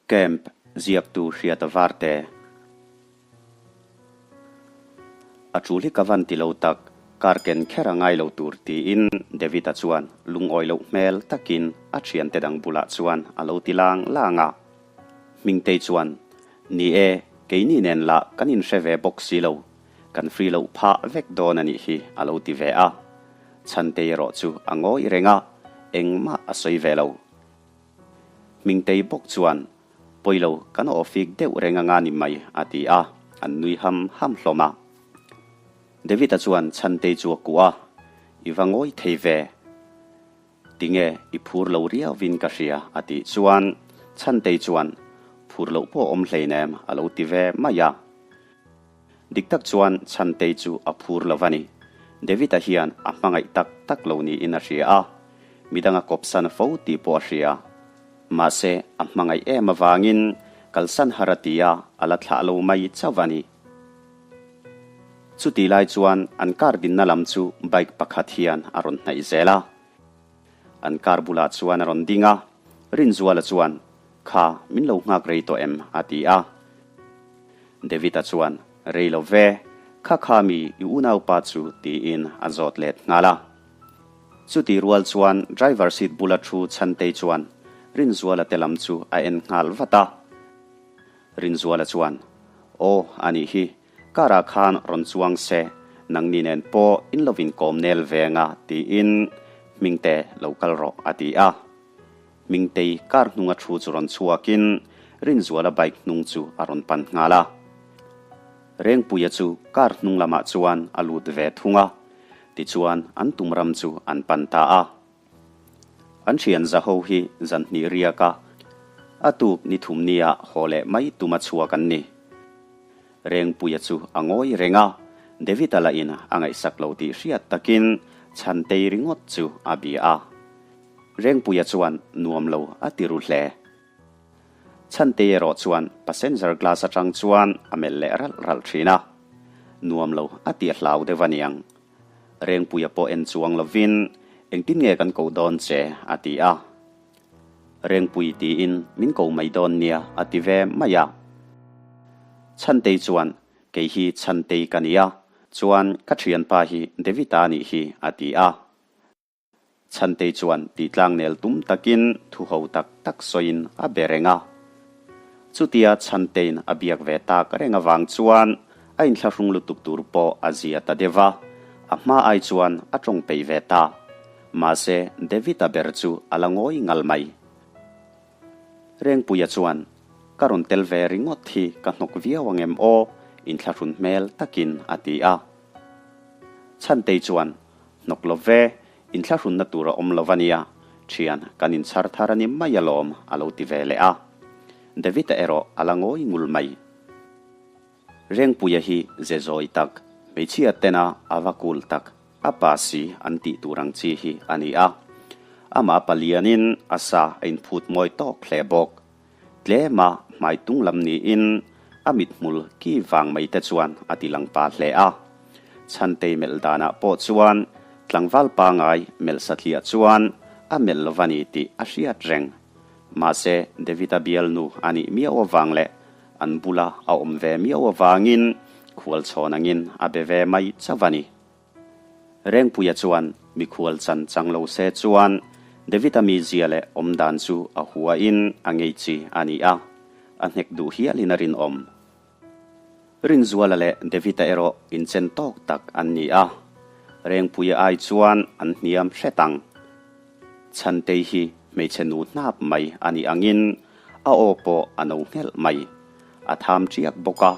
Camp ziaktu Hriata Varte. A tul hi ka van ti lo tak, kar ken kher a ngai lo tur tiin David-a chuan lungawi loh hmel takin a thiante dang bulah chuan a lo ti lang lang a. Hmingtei chuan, Ni e, keini nen lah kan inhre ve bawk si lo, kan free loh phah vek dawn a nih hi a lo ti ve a. Chhantei erawh chu a ngawi reng a, engmah a sawi ve lo. Hmingtei bawk chuan, Pawilo, kan awfik deuh reng anga ni mai, a ti a, an nui ham ham hlawm a. David-a chuan Chhantei chu a kuah a, I va ngawi thei ve. Tinge i phur lo riauvin ka hria, a tih chuan Chhantei chuan, Phur loh pawh awm hleinem, a lo ti ve mai a. Dik tak chuan Chhantei chu a phur lo va ni. David-a hian a hmangaih tak tak lo niin a hria a, midang a kawpsan fo tih pawh a hria. Mahse, a hmangaih em avangin kalsan har a ti a, a la thlah lo mai chauh a ni. Chutih lai chuan an car dinna lam chu bike pakhat hian a rawn hnaih zel a. An car bulah chuan a rawn ding a, Rinzuala chuan, Kha, min lo nghak rei tawh em? a ti a. David-a chuan, Rei lo ve, kha kha mi i unaupa chu tiin a zawt let nghal a. Chuti rual chuan driver seat bula thu Chhantei chuan Rinzuala te lam chu a en nghal vat a. Rinzuala chuan, Aw, a nih hi, Car ah khan rawn chuang se, nangni nen pawh in lo inkawm nel ve anga tiin Hmingte lo kal rawh a ti a. Hmingtei car hnunga thu chu rawn chhuakin Rinzuala bike hnung chu a rawn pan nghal a. Rengpuia chu car hnung lamah chuan a lut ve thung a, tichuan an tum ram chu an pan ta a. An thian za ho hi zan hnih riak a, a tuk ni thum nia haw leh mai tuma chhuak an ni. Rengpuia chu a ngawi reng a, David-a lahin a ngaihsak lo tih hriat takin Chhantei ringawt chu a bia a. Rengpuia chuan nuam lo a ti ru hle. Chhantei erawh chuan passenger glass atang chuan a melh leh ralh ralh thin a, nuam lo a ti a hlau deuh aniang. Rengpuia pawh en chuang lovin, Engtin nge kan ko dawn che? a ti a. Rengpui tiin min ko mai dawn nia a ti ve mai a. Chhantei chuan, Kei hi Chhantei ka nia, chuan ka thianpa hi David-a nih hi a ti a. Chhantei chuan tihtlangnel tum takin thu ho tak tak sawiin a be reng a. Chutia Chhantei'n a biak ve tak reng avang chuan a inthlahrung lutuk tur pawh a zia ta deuh a, a hma ai chuan a tawng peih ve ta. Mahse, David-a ber chu a la ngawi ngal mai. Rengpuia chuan, Ka rawn tel ve ringawt hi ka hnawk viau ang em aw? inthlahrun hmel takin a ti a. Chhantei chuan, Hnawk lo ve, inthlahrunna tur a awm lo a nia, thian kan inchhar thar a ni mai alawm a lo ti ve leh a. David-a erawh a la ngawi ngul mai. Rengpuia hi ze zawi tak, hmeichhia tena a va kul tak, a pa si an tih tur ang chi hi a ni a. Amah palianin a sa a inphut mawi tawk hle bawk. Tlema hmai tung lam niin a mithmul ki vang mai te chuan a ti lang pa hle a. Chhantei melh danah pawh chuan tlangval pangai melh satliah chuan a melh lo va ni tih a hriat reng. Mahse David-a bialnu a nih miau avang leh an bula a awm ve miau avangin khualchhawn angin a be ve mai chauh a ni. Rengpuia chuan mikhual chan chang lo se chuan David-a mizia leh awmdan chu a huain a ngei chi a ni a, a hnek duh hialin a rinawm. Rinzuala leh David-a erawh inchen tawk tak an ni a, Rengpuia ai chuan an hniam hret ang. Chhantei hi hmeichhe nu hnap mai a nih angin a aw pawh a no nghelh mai. A tham ṭiak bawk a,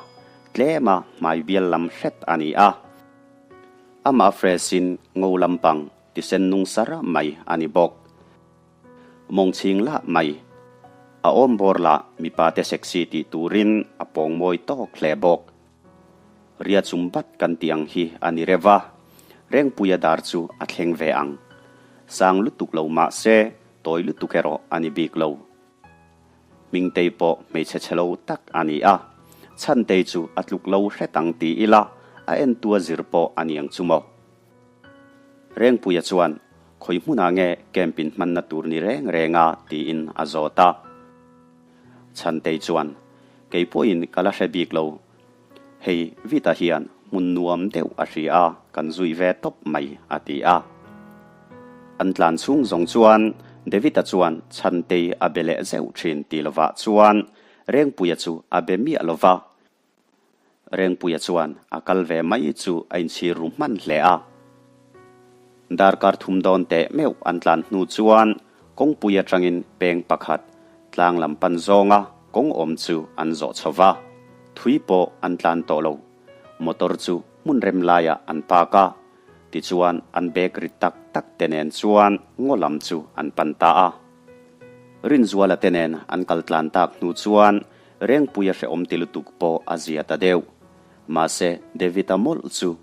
tlema hmai bial lam hret a ni a. Amah fresh-in ngo lampang tisen nung sar mai a ni bawk. Mawngchhing lah mai. A awm bawr lah mipate sexy tih turin a pawng mawi tawk hle bawk. Ria chum bat kan tih ang hi a ni reuh a, Rengpuia dar chu a thleng ve ang. Sang lutuk lo mah se tawi lutuk erawh a ni bik lo. Hmingtei pawh hmeichhe chhe lo tak a ni a, Chhantei chu a tluk lo hret ang ti ila a entua zir pawh a ni ang chu maw. Rengpuia chuan, Khawi hmunah nge camp in hmanna tur ni reng reng a? tiin a zawt a. Chhantei chuan, Kei pawhin ka la hre bik lo. Hei Vita hian hmun nuam deuh a hria a, kan zui ve tawp mai, a ti a. An tlan chhung zawng chuan David-a chuan Chhantei a be leh zeuh thin ti lovah chuan Rengpuia chu a be miah lova. Rengpuia chuan a kal ve mai chu a inchhir ru hman hle a. Darkar thum dawn teh meuh an tlan hnu chuan kawngpui atangin peng pakhat tlang lam pan zawnga kawng awm chu an zawh chho va, thui pawh an tlan tawh lo. Motor chu hmun rem laiah an park a, tichuan an bag rit tak tak te nen chuan ngaw lam chu an pan ta a. Rinzuala te nen an kal tlan tak hnu chuan Rengpuia hrehawm ti lutuk pawh a zia ta deuh. Mahse, David-a mawlh chu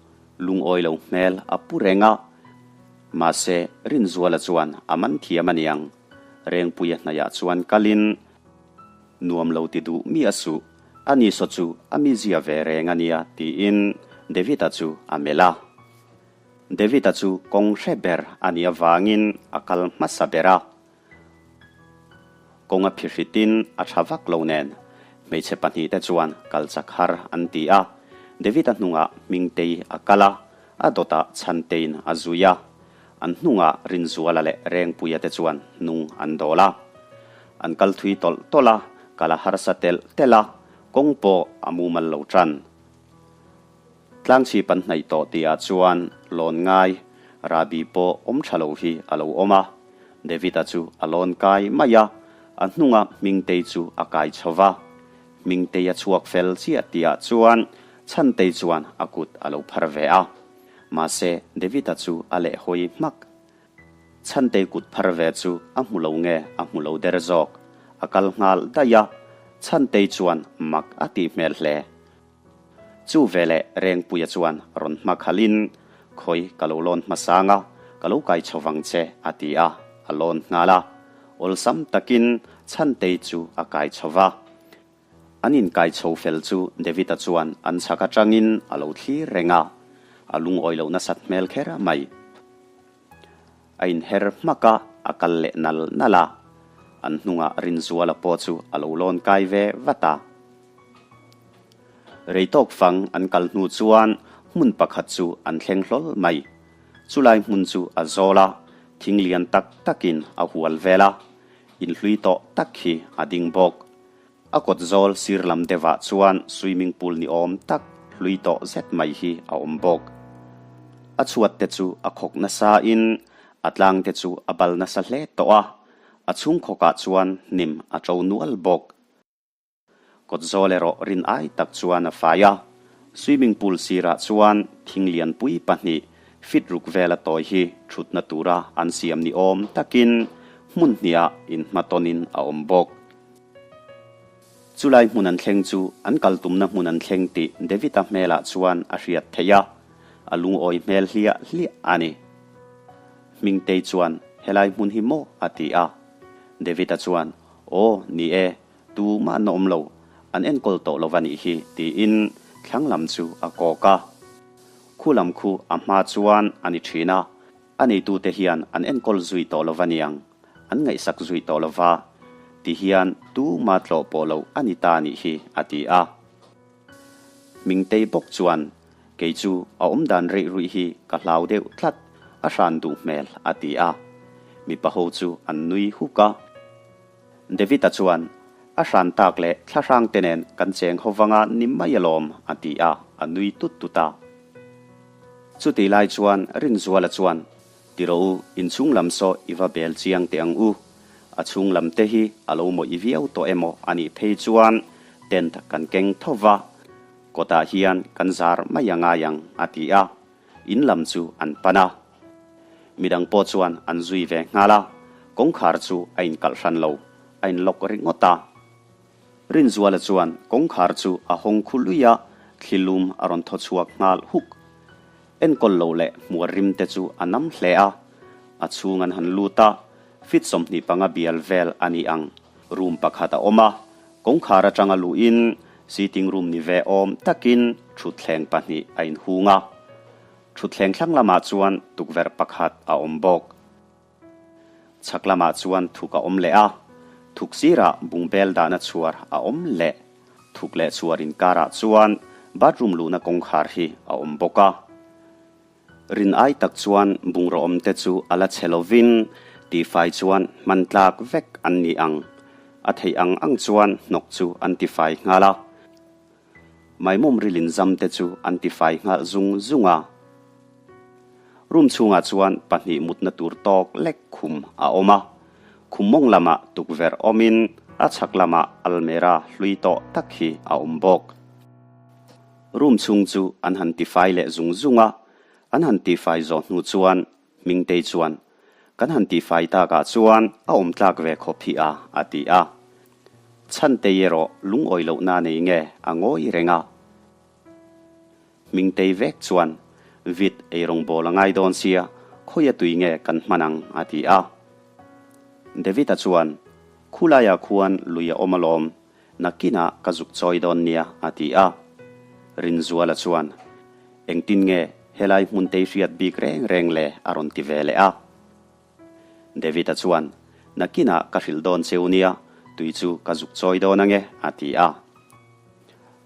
lungawi lo hmel a pu reng a. Mahse, Rinzuala chuan a man thiam a niang. Rengpuia hnaiah chuan kalin, Nuam lo ti duh mi a suh, a ni saw chu a mizia ve reng a nia tiin David-a chu a melh a. David-a chu kawng hre ber a nih avangin a kal hmasa ber a. Kawnga phihritin a tha vak lo nen hmeichhe pahnihte chuan kal chak har an ti a, David-a hnungah Hmingtei a kal a, a dawtah Chhantei'n a zui a, an hnungah Rinzuala leh Rengpuia te chuan hnung an dawl a. An kal thui tawlh tawlh a, kal a harsa telh telh a, kawng pawh a mumal lo tan. Tlangchhip an hnaih tawh tihah chuan lawn ngai Rabi pawh awm tha lo hi a lo awm a. David-a chu a lawn kai mai a, a hnunga Hmingtei chu a kai chho va. Hmingtei a chhuak fel chiah tihah chuan Chhantei chuan a kut a lo phar ve a. Mahse, David-a chu a lehhawi hmak. Chhantei kut phar ve chu a hmu lo nge a hmu lo der zawk. A kal nghal daih a, Chhantei chuan mak a tih hmel hle. Chu veleh Rengpuia chuan rawn hma khalhin, Khawi ka lo lawn hmasang a, ka lo kai chho vang che, a ti a, a lawn nghal a. Awlsam takin Chhantei chu a kai chho va. An inkai chho fel chu David-a chuan an chhak atangin a lo thlir reng a, a lungawi lo nasat hmel kher mai. A inher hmak a, a kal leh nal nal a. An hnungah Rinzuala pawh chu a lo lawn kai ve vat a. Rei tawk fang an kal hnu chuan hmun pakhat chu an thleng hlawl mai. Chulai hmun chu a zawl a, thing lian tak takin a hual vel a, inhlui tawh tak hi a ding bawk. A kawt zawl sir lam deuhah chuan swimming pool ni awm tak hlui tawh zet mai hi a awm bawk. A chhuat te chu a khawk nasa in a tlang te chu a bal nasa hle tawh a, a chhung khawkah chuan hnim a to nual bawk. Kawt zawl erawh rin ai tak chuan a fai a, swimming pool sirah chuan thing lianpui pahnih fit ruk vela tawi hi thutna tura an siam ni awm takin hmun hniah inhmatawnin a awm bawk. Chulai hmun an thleng chu an kal tumna hmun an thleng tih David-a hmelah chuan a hriat theih a, a lungawi hmel hliah hliah a ni. Hmingtei chuan, Helai hmun hi maw? a ti a. David-a chuan, Aw, ni e, tumah an awm lo, an enkawl tawh lo va nih hi, tiin thlang lam chu a kawk a. Khu lam khu a hma chuan a ni thin a, a neitute hian an enkawl zui tawh lo va niang. An ngaihsak zui tawh lo va, ti hian tuma tlawh pawh loh a ni ta nih hi, a ti a. Hmingtei bawk chuan, Kei chu a awmdan reih ruih hi ka hlau deuh tlat, a hran duh hmel, a ti a. Mipa ho chu an nui huk a. David-a chuan, A hran tak leh thlahrang te nen kan cheng ho vanga ni mai alawm, a ti a, a nui tut tut a. Chutih lai chuan Rinzuala chuan, Ti rawh u, inchhung lam saw i va bel chiang teh ang u. A chhung lam te hi a lo mawih viau tawh emaw a nih phei chuan tent kan keng tho va, kawtah hian kan zar mai a ngai ang, a ti a. In lam chu an pan a. Midang pawh chuan an zui ve nghal a, kawngkhar chu a inkalh hran lo, a inlock ringawt a. Rinzuala chuan kawngkhar chu a hawng khu lui a, thli lum a rawn thaw chhuak nghal huk. Enkawl loh leh hmuar rim te chu a nam hle a, a chhung an han lut a, feet 25 bial vel a ni ang. Room pakhat a awm a, kawngkhar atanga luhin sitting room ni ve awm takin thutthleng pahnih a inhung a. Thutthleng thlang lamah chuan tukverh pakhat a awm bawk. Chhak lamah chuan thuk a awm leh a, Thuk sirah bungbel dahna chhuar a awm leh. Thuk leh chhuar inkarah chuan bathroom luhna kawngkhar hi a awm bawk a. Rin ai tak chuan bungraw awmte chu a la chhe lovin tihfai chuan hman tlak vek an ni ang. A theih ang ang chuan hnawk chu an tifai nghal a. Maimawm rilin zam te chu an tifai nghal zung zung a. Room chhungah chuan pahnih mutna tur tawk lek khum a awm a. Khum mawng lamah tukverh awmin a chhak lamah almera hlui tawh tak hi a awm bawk. Room chhung chu an han tifai leh zung zung a. An han tifai zawh hnu chuan Hmingtei chuan, Kan han tihfai takah chuan a awm tlak ve khawp hi a, a ti a. Chhantei erawh lungawi lohna nei nge a ngawi reng a. Hmingtei vek chuan, Vit eirawng bawl a ngai dawn sia, khawia tui nge kan hman ang, a ti a. David-a chuan, Khulaiah khuan lui a awm alawm, Nakinah ka zuk chawi dawn nia, a ti a. Rinzuala chuan, Engtin nge helai hmun tei hriat bik reng reng le? a rawn ti ve leh a. David-a chuan, Nakinah ka hrilh dawn cheu nia, tui chu ka zuk chawi dawn ange, a ti a.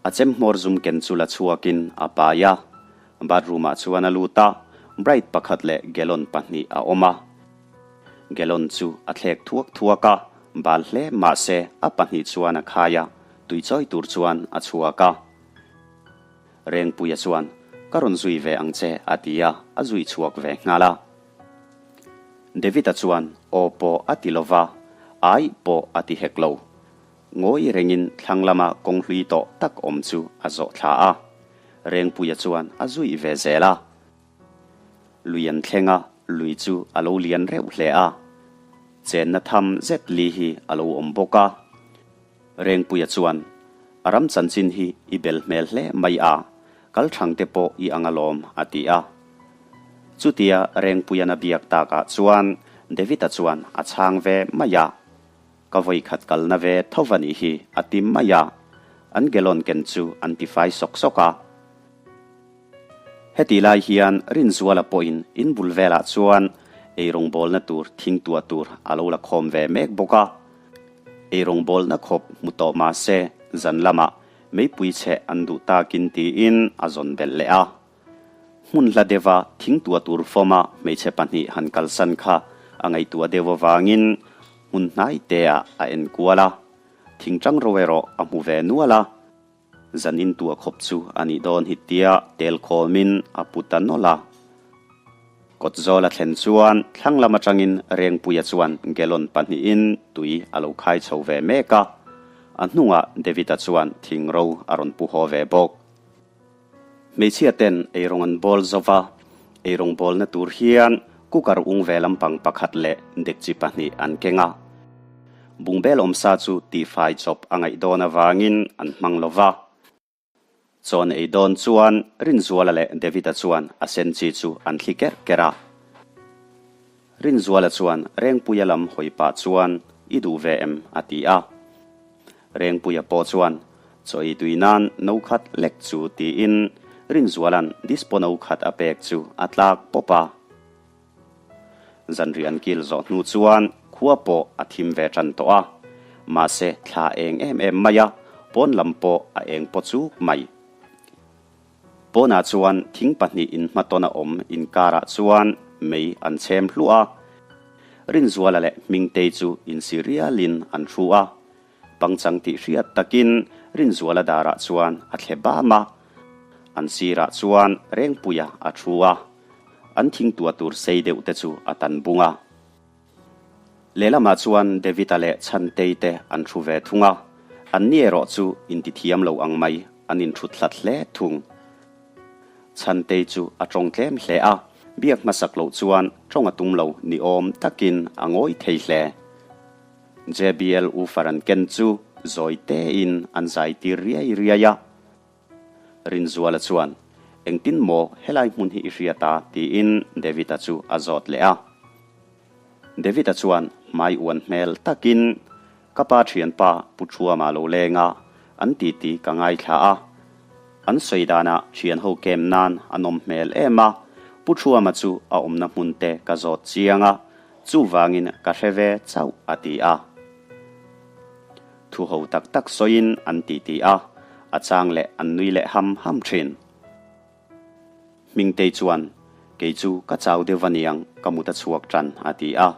A chem hmawr zum ken chu la chhuakin a pai a. Bathroom-ah chuan a lut a, bright pakhat leh gallon pahnih a awm a. Gallon chu a thlek thuak thuak a, bal hle mahse a pahnih chuan a khai a, tui chawi tur chuan a chhuak a. Rengpuia chuan, Ka rawn zui ve ang che a ti a, a zui chhuak ve nghal a. David-a chuan aw pawh a ti lova, ai pawh a ti hek lo. Ngawi rengin thlang lama kawng hlui tawh tak awm chu a zawh thla a. Rengpuia chuan a zui ve zel a. Lui an thleng a, lui chu a lo lian reuh hle a. Chenna tham zet li hi a lo awm bawk a. Rengpuia chuan, A ram chanchin hi i bel hmel hle mai a, kal thang te pawh i ang alawm, a ti a. Chutia Rengpuian a biak takah chuan David-a chuan a chhang ve mai a. Ka vawikhat kalna ve tho va nih hi, a ti mai a. An gallon ken chu an tifai sawk sawk a. Hetih lai hian Rinzuala pawhin in bul velah chuan eirawngbawlna tur thing tuah tur a lo la khawm ve mek bawk a. Eirawngbawlna khawp hmu tawh mah se zan lamah meipui chheh an duh takin tiin a zawn belh leh a. Hmun hla deuha thing tuah tur fawma hmeichhe pahnih han kalsan kha a ngaihtuah deuh avangin hmun hnai teah a enkual a. Thingtang ro erawh a hmu ve nual a. Zan in tuah khawp chu a nih dawn hi tia tel khawmin a pu ta nawlh a. Kawt zawl a thlen chuan thlang lam atangin Rengpuia chuan gallon pahnihin tui a lo khai chho ve mek a, a hnungah David-a chuan thing ro a rawn pu haw ve bawk. Hmeichhia ten eirawng an bawl zo va, eirawng bawlna tur hian cooker ung ve lampang pakhat leh dekchi pahnih an keng a. Bungbel awmsa chu tihfai chawp a ngaih dawn avangin an hmang lo va. Chawn ei dawn chuan Rinzuala leh David-a chuan a sen chi chu an thli kerh kerh a. Rinzuala chuan Rengpuia lam hawi pah chuan I duh ve em? a ti a. Rengpuia pawh chuan chaw ei tui nan no khat lek chu tiin Rinzuala'n dispo no khat a pek chu a tlak pawp a. Zanriah an kil zawh hnu chuan khua pawh a thim ve tan tawh a, mahse thla eng em em mai a, pawn lam pawh a eng paw chuk mai. Pawnah chuan thing pahnih inhmatawn a awm inkarah chuan mei an chhem hluah a, Rinzuala leh Hmingtei chu insi rialin an thu a, Pangchang tih hriat takin Rinzuala darah chuan a thle bam a, an sirah chuan Rengpuia a thu a, an thingtuah tur sei deuh te chu a tan bung a. Lehlamah chuan David-a leh Chhantei te an thu ve thung a, anni erawh chu intithiam lo ang mai an inthut hlat hle thung. Chhantei chu a tawng tlem hle a, biak hmasak loh chuan tawng a tum lo ni awm takin a ngawi thei hle. JBL woofer an ken chu zawi tein an zai tir riai riai a. Rinzuala chuan, Engtin maw helai hmun hi i hriat a? tiin David-a chu a zawt leh a. David-a chuan hmai uan hmel takin, Ka pa thianpa Pu Thuama lo leng a, an titi ka ngaithla a. An sawi danah thianho kem nan a nawm hmel em a, Pu Thuama chu a awmna hmun te ka zawt chiang a, Chuvangin ka hre ve chauh a ti a. Thu ho tak tak sawiin an titi a, a chang leh an nui leh ham ham thin. Hmingtei chuan, Kei chu ka chau deuh va niang, ka mut a chhuak tan, a ti a.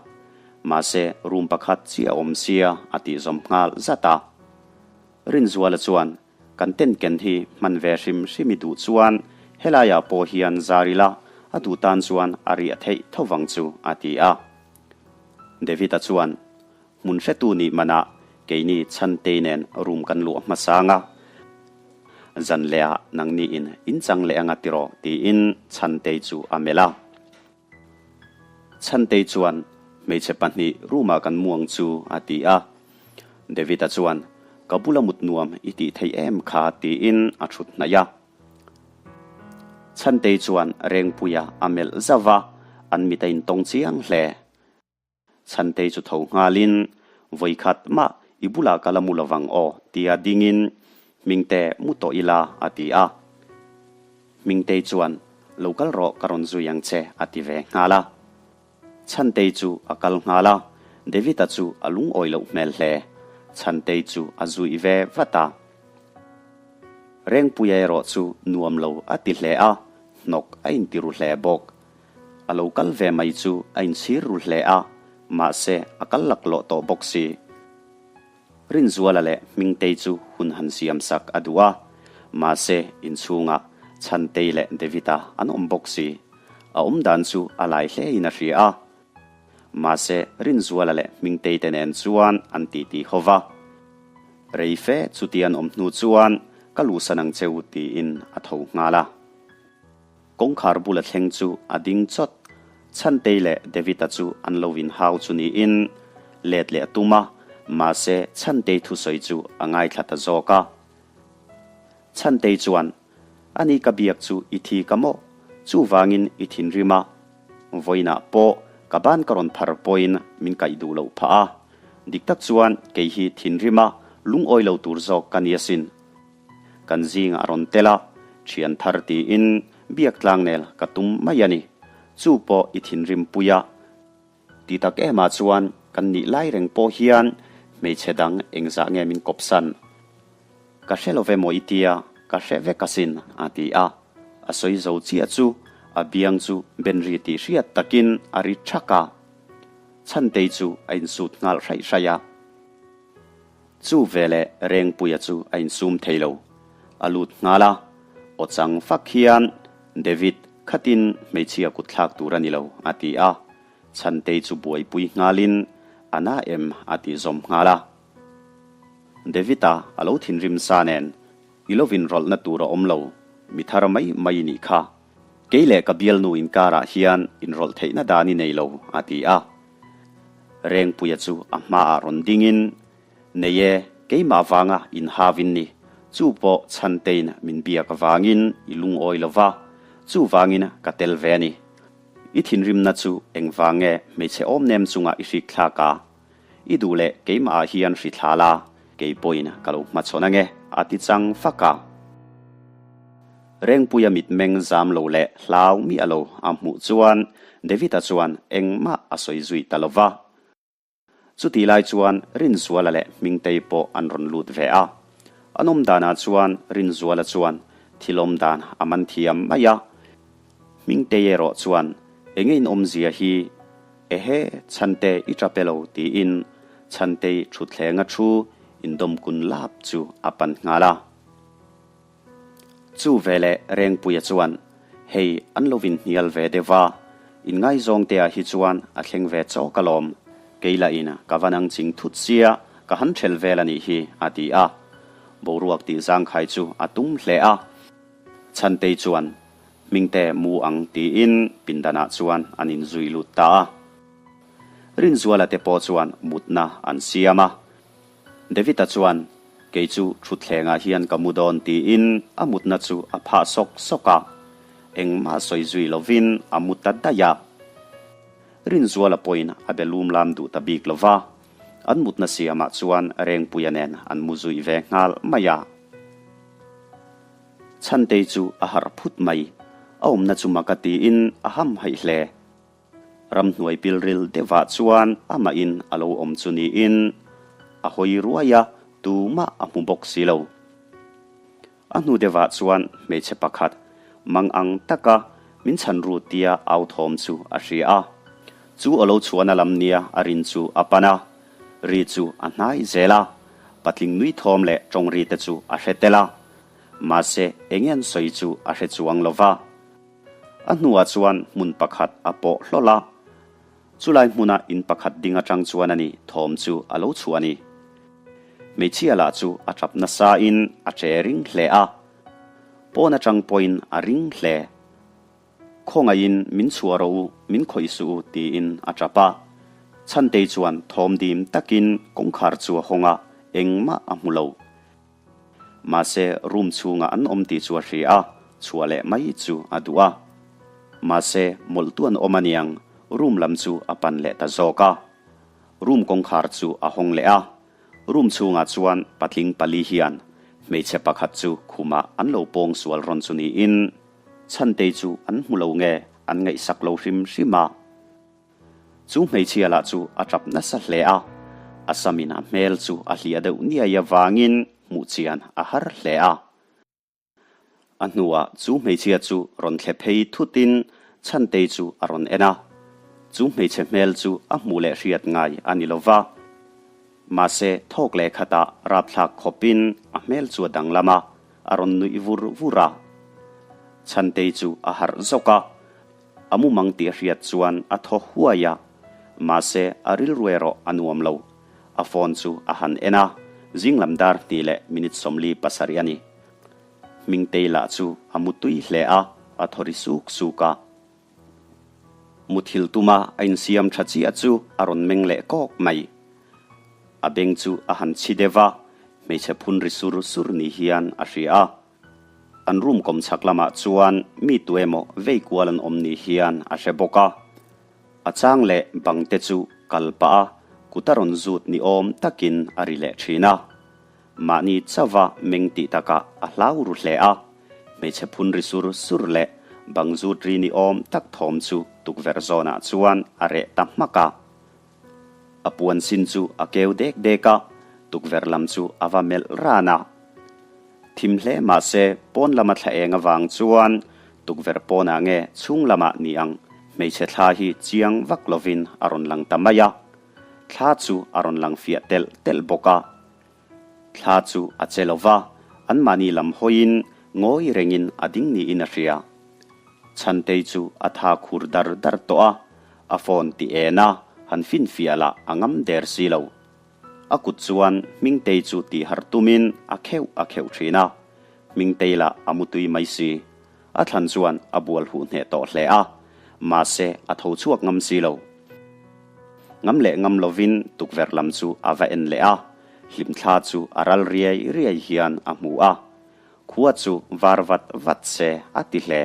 Mahse, room pakhat chiah a awm sia, a tih zawm nghal zat a. Rinzuala chuan, Kan tent ken hi hman ve hrim hrim i duh chuan helaiah pawh hian zar ila, a duh tan chuan a riah theih tho vang chu, a ti a. David-a chuan, Hmun hretu nih manah keini Chhantei nen room kan luah hmasang a, zan lehah nangni in in chang leh anga tiraw tiin Chhantei chu a melh a. Chhantei chuan hmeichhe pahnih room-ah kan mu ang chu a ti a. David-a chuan ka bula mut nuam i tih theih em kha tiin a thut hnaih a. Chhantei chuan Rengpuia a melh zauh va, an mit a intawng chiang hle. Chhantei chu tho nghalin, Vawikhat mah i bulah ka la mu lovang aw, tia dingin, Hmingte mu tawh ila, a ti a. Hmingtei chuan, Lo kal rawh ka rawn zui ang che, a ti ve nghal a. Chhantei chu a kal nghal a, David-a chu a lungawi loh hmel hle. Chhantei chu a zui ve vat a. Rengpuia erawh chu nuam lo a ti hle a, hnawk a inti ru hle bawk. A lo kal ve mai chu a inchhir ru hle a, mahse a kal laklawh tawh bawk si. Rinzuala leh Hmingtei chu hun han siam sak a duh a, mahse inchhungah Chhantei leh David-a an awm bawk si. A awm dan chu a lai hlein a hria a, mahse Rinzuala leh Hmingtei te nen chuan an titi ho va. Rei fe chuti an awm hnu chuan ka luhsan ang cheu tiin a tho nghal a. Kawngkhar bula thleng chu a ding chawt. Chhantei leh David-a chu an lo inhau chu niin let leh a tum a, mahse Chhantei thusawi chu a ngaithla ta zawk a. Chhantei chuan, Ani ka biak chu i thi ka maw? Chuvangin i thinrim a. Vawiinah pawh ka ban ka rawn phar pawhin min kaih duh loh phah a. Dik tak chuan kei hi thinrim a lungawi lo tur zawk ka ni asin. Kan zingah a rawn tel a, thian thar tiin biak tlangnel ka tum mai a ni. Chu pawh i thinrim pui a. Ti tak emah chuan kan nih lai reng pawh hian hmeichhe dang engzah nge min kawpsan? Ka hre lo ve maw i tia, ka hre vek asin, a ti a. A sawi zo chiah chu a biang chu ben ri tih hriat takin a ri thak a. Chhantei chu a insut nghal hraih hraih a. Chu veleh Rengpuia chu a insum thei lo. A lut nghal a, aw chang fak hian, David, khatin hmeichhia kut thlak tur a ni lo, a ti a. Chhantei chu buaipui nghalin, A na em? a ti zawm nghal a. David-a a lo thinrim sa nen, I lo inrawlhna tur a awm lo, mi thar mai mai i nih kha. Kei leh ka bialnu inkarah hian inrawlh theihna dan i nei lo, a ti a. Rengpuia chu a hmaah rawn dingin, Nei e, keimah vanga inhavin ni, chu pawh Chhantein min biak avangin i lungawi lo va, chuvangin ka tel ve a ni. I thinrimna chu engvang nge hmeichhe awmnem chunga i hrik thlak a? I duh leh keimahah hian hri thla la, kei pawhin ka lo hmachhawn ange, a ti chang fak a. Rengpuia mitmeng zam lo leh hlau miah lo a hmuh chuan David-a chuan engmah a sawi zui ta lo va. Chutih lai chuan Rinzuala leh Hmingtei pawh an rawn lut ve a. An awm danah chuan Rinzuala chuan thil awm dan a man thiam mai a. Hmingtei erawh chuan enge in awmzia hi ehe Chhante i tap e lo tiin Chhantei thutthleng a thu indawmkun lap chu a pan nghal a. Chu veleh Rengpuia chuan, Hei, an lo inhnial ve deuh va, inngaizawng te ah hi chuan a thleng ve chawk alawm. Kei lah in ka va nang ching thut sia, ka han ṭhel vel a nih hi, a ti a. Boruak tih zangkhai chu a tum hle a. Chhantei chuan, Hmingte mu ang tiin pindanah chuan an inzui lut ta a. Rinzuala te pawh chuan mutna an siam a. David-a chuan, Kei chu thutthlengah hian ka mu dawn tiin a mutna chu a phah sawk sawk a. Engmah sawi zui lovin a mu ta daih a. Rinzuala pawhin a be lum lam duh ta bik lo va, an mutna siamah chuan Rengpuia nen an mu zui ve nghal mai a. Chhantei chu a harh phut mai, a awmna chu mak a tiin a hamhaih hle. Ramhnuai pilril deuhah chuan amahin a lo awm chu niin a hawi ruai a. Tumah a hmu bawk si lo. A hnu deuhah chuan hmeichhe pakhat mang ang taka min chhan ru tia au thawm chu a hria a. Chu a lo chhuahna lam nia a rin chu a pan a, ri chu a hnai zel a, patling nui thawm leh tawng ri te chu a hre tel a. Mahse eng an sawi chu a hre chuang lo va. A hnuah chuan hmun pakhat a pawh hlawlh a. Chulai hmuna in pakhat ding atang chuan a ni thawm chu a lo chhuah a ni. Hmeichhia lah chu a tap nasa in a che ring hle a, pawn atang pawhin a ring hle. Khawngaihin min chhuah rawh u, min khawih suh u tiin a tap a. Chhantei chuan thawm dim takin kawngkhar chu a hawng a, engmah a hmu lo. Mahse, room chhungah an awm tih chu a hria a, chhuah leh mai chu a duh a. Mahse, mawlhtu an awm aniang, room lam chu a pan leh ta zawk a. Room kawngkhar chu a hawng leh a, room chhungah chuan patling pali hian hmeichhe pakhat chu khumah an lo pawng sual rawn chu niin, Chhantei chu an hmu lo nge an ngaihsak lo hrim hrim a. Chu hmeichhia lah chu a tap nasa hle a, a samin a hmel chu a hliah deuh niai avangin hmuh chian a har hle a. A hnuah chu hmeichhia chu rawn thle phei thutin Chhantei chu a rawn en a. Chu hmeichhe hmel chu a hmuh leh hriat ngai a ni lova. Mahse thawk leh khatah rapthlak khawpin a hmel chu a danglam a, a rawn nuih vur vur a. Chhantei chu a harh zawk a. A mumang tih a hriat chuan a thaw huai a, mahse a rilru erawh a nuam lo. A phone chu a han en a, zinglam dar hnih leh minute 47 a ni. Hmingtei lah chu a mu tui hle a, a thaw ri suk suk a. Muthil tuma a insiam tha chiah chu a rawn meng leh kawk mai. A beng chu a han chhi deuh a, hmeichhe phun ri sur sur ni hian a hria a. An room kawm chhak lamah chuan mi tu emaw vei kual an awm ni hian a hre bawk a. A chang leh bang te chu kal pah a, kut a rawn zut ni awm takin a ri leh thin a. Mahni chauva meng tih takah a hlau ru hle a, hmeichhe phun ri sur sur leh bang zut ri ni awm tak thawm chu tukverh zawnah chuan a reh ta hmak a. A puan sin chu a keu dek dek a, tukverh lam chu a va melh ran a. Thim hle mah se pawn lama thla eng avang chuan tukverh pawnah nge chhung lamah ni ang hmeichhe thla hi chiang vak lovin a rawn lang ta mai a. Thla chu a rawn lang fiah telh telh bawk a. Thla chu a che lo va, anmahni lam hawiin ngawi rengin a ding niin a hria. Chhantei chu a tha khur dar dar tawh a, a phone ti en a, han finfiah lah a ngam der si lo. A kut chuan Hmingtei chu tih harh tumin a kheuh a kheuh thin a, Hmingtei lah a mutui mai si. A thlan chuan a bual huh hneh tawh hle a, mahse a tho chhuak ngam si lo. Ngam leh ngam lovin tukverh lam chu a va en leh a, hlimthla chu a ral riai riai hian a hmu a. Khua chu var vat vat se a ti hle.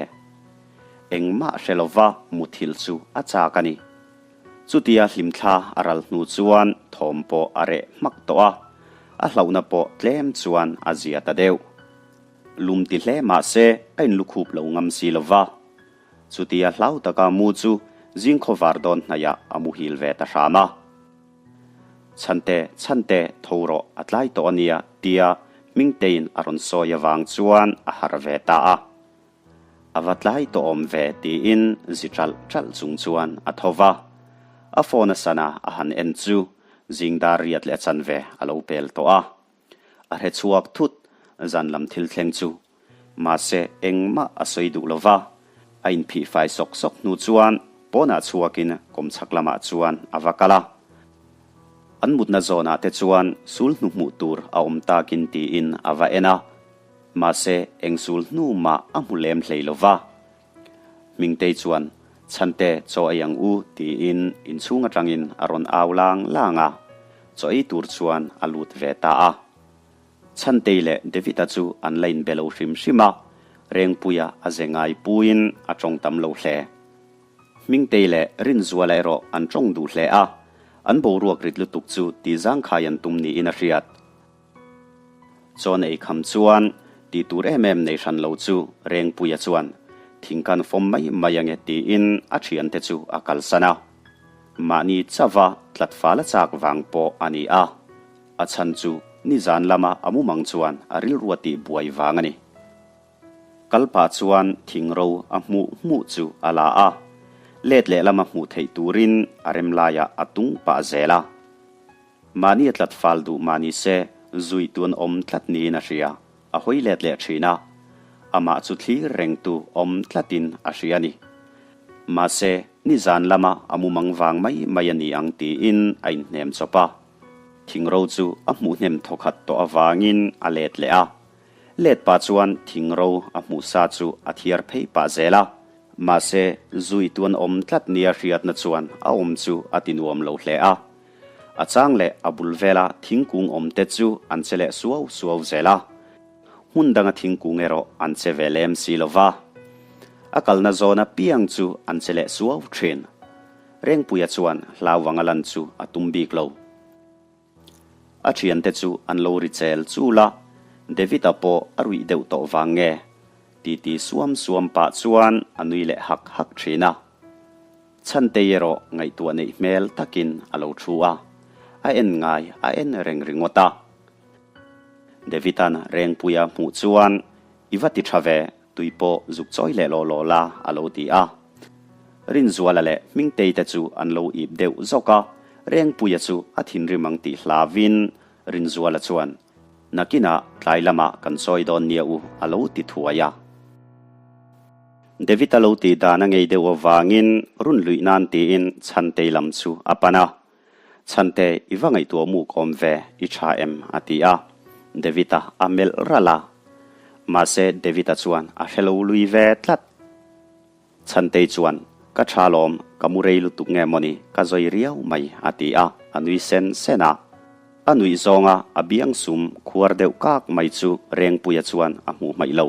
Engmah hre lova muthilh chu a chak a ni. Chutia hlimthla a ral hnu chuan thawm pawh a reh hmak tawh a, a hlauhna pawh tlem chuan a zia ta deuh. Lum ti hle mah se a inlukhup lo ngam si lova. Chutia hlau taka mu chu zingkhaw var dawn hnaihah a muhil ve ta hram a. Chhante, Chhante, tho rawh, a tlai tawh a nia, tia Hmingteiin a rawn sawi avang chuan a harh ve ta a. A va tlai tawh awm ve, tiin zi ṭalh ṭalh chung chuan a tho va. A phone a sana a han en chu zing dar riat leh a chanve a lo pel tawh a. A hre chhuak thut, zan lam thil thleng chu. Mahse, engmah a sawi duh lo va. A inphih fai sawk sawk hnu chuan pawnah chhuakin kawmchhak lamah chuan a va kal a. An mutna zawnah te chuan sul hnu hmuh tur a awm takin tiin a va en a. Mahse, eng sul hnu mah a hmu lem hlei lo va. Hmingtei chuan, Chhante, chaw ei ang u, tiin inchhung atangin a rawn au lang lang a. Chaw ei tur chuan a lut ve ta a. Chhantei leh David-a chu an la inbe lo hrim hrim a, Rengpuia a ze ngai puiin a tawng tam lo hle. Hmingtei leh Rinzuala erawh an tawng duh hle a, an boruak rit lutuk chu tihzangkhai an tum niin a hriat. Chawn ei kham chuan tih tur em em nei hran lo chu Rengpuia chuan thing kan fawm mai mai ange tiin a thiante chu a kalsan a. Mahni chauha tlatfal a chak vang pawh a ni a. A chhan chu Nizan lama a mumang chuan a rilru a tih buai vang a ni. Kal pah chuan thingro a hmuh hmuh chu a la a, let lehlam a hmuh theih turin a rem laiah a tung pah zel a. Mahni a tlat fal duh mah ni se, zui tu an awm tlat niin a hria, a hawi let leh thin a. Amah chu thlir rengtu awm tlatin a hria a ni. Mahse, nizan lama a mumang vang mai mai a ni ang tiin a inhnem chawp a. Thingro chu a hmuh hnem thawkhat tawh avangin a let leh a. Let pah chuan thingro a hmuh sa chu a thiar phei pah zel a. Mahse, zui tu an awm tlat nia hriatna chuan a awm chu a ti nuam lo hle a. A chang leh a bul vela thingkung awm te chu an che leh suau suau zel a. Hmun danga thingkung erawh an che ve lem si lo va. A kalna zawn apiang chu an che leh suau thin. Rengpuia chuan hlau anga lan chu a tum bik lo. A thiante chu an lo ri chel chul a, David-a pawh a ruih deuh tawh vang nge? Titi suam suam pah chuan a nui leh hak hak thin a. Chhantei erawh ngaihtuah neih hmel takin a lo thu a, a en ngai a en reng ringawt a. David-a'n Rengpuia hmuh chuan, I va ti tha ve, tui pawh zuk chawi leh lawh lawh la, a lo ti a. Rinzuala leh Hmingtei te chu an lo ip deuh zawk a, Rengpuia chu a thinrim ang tih hlauvin Rinzuala chuan, Nakinah tlai lamah kan chawi dawn nia u, a lo ti thuai a. David-a lo tih dan a ngei deuh avangin run luih nan tiin Chhantei lam chu a pan a. Chhante, i va ngaihtuah muk awm ve, i tha em? a ti a. David-a a melh ralh a. Mahse, David-a chuan a hre lo lui ve tlat. Chhantei chuan, Ka tha lawm, ka mu rei lutuk nge mawni, ka zawi riau mai, a ti a, a nui sen sen a. A nuih zawnga a biang sum khuar deuh kak mai chu Rengpuia chuan a hmuh hmaih lo.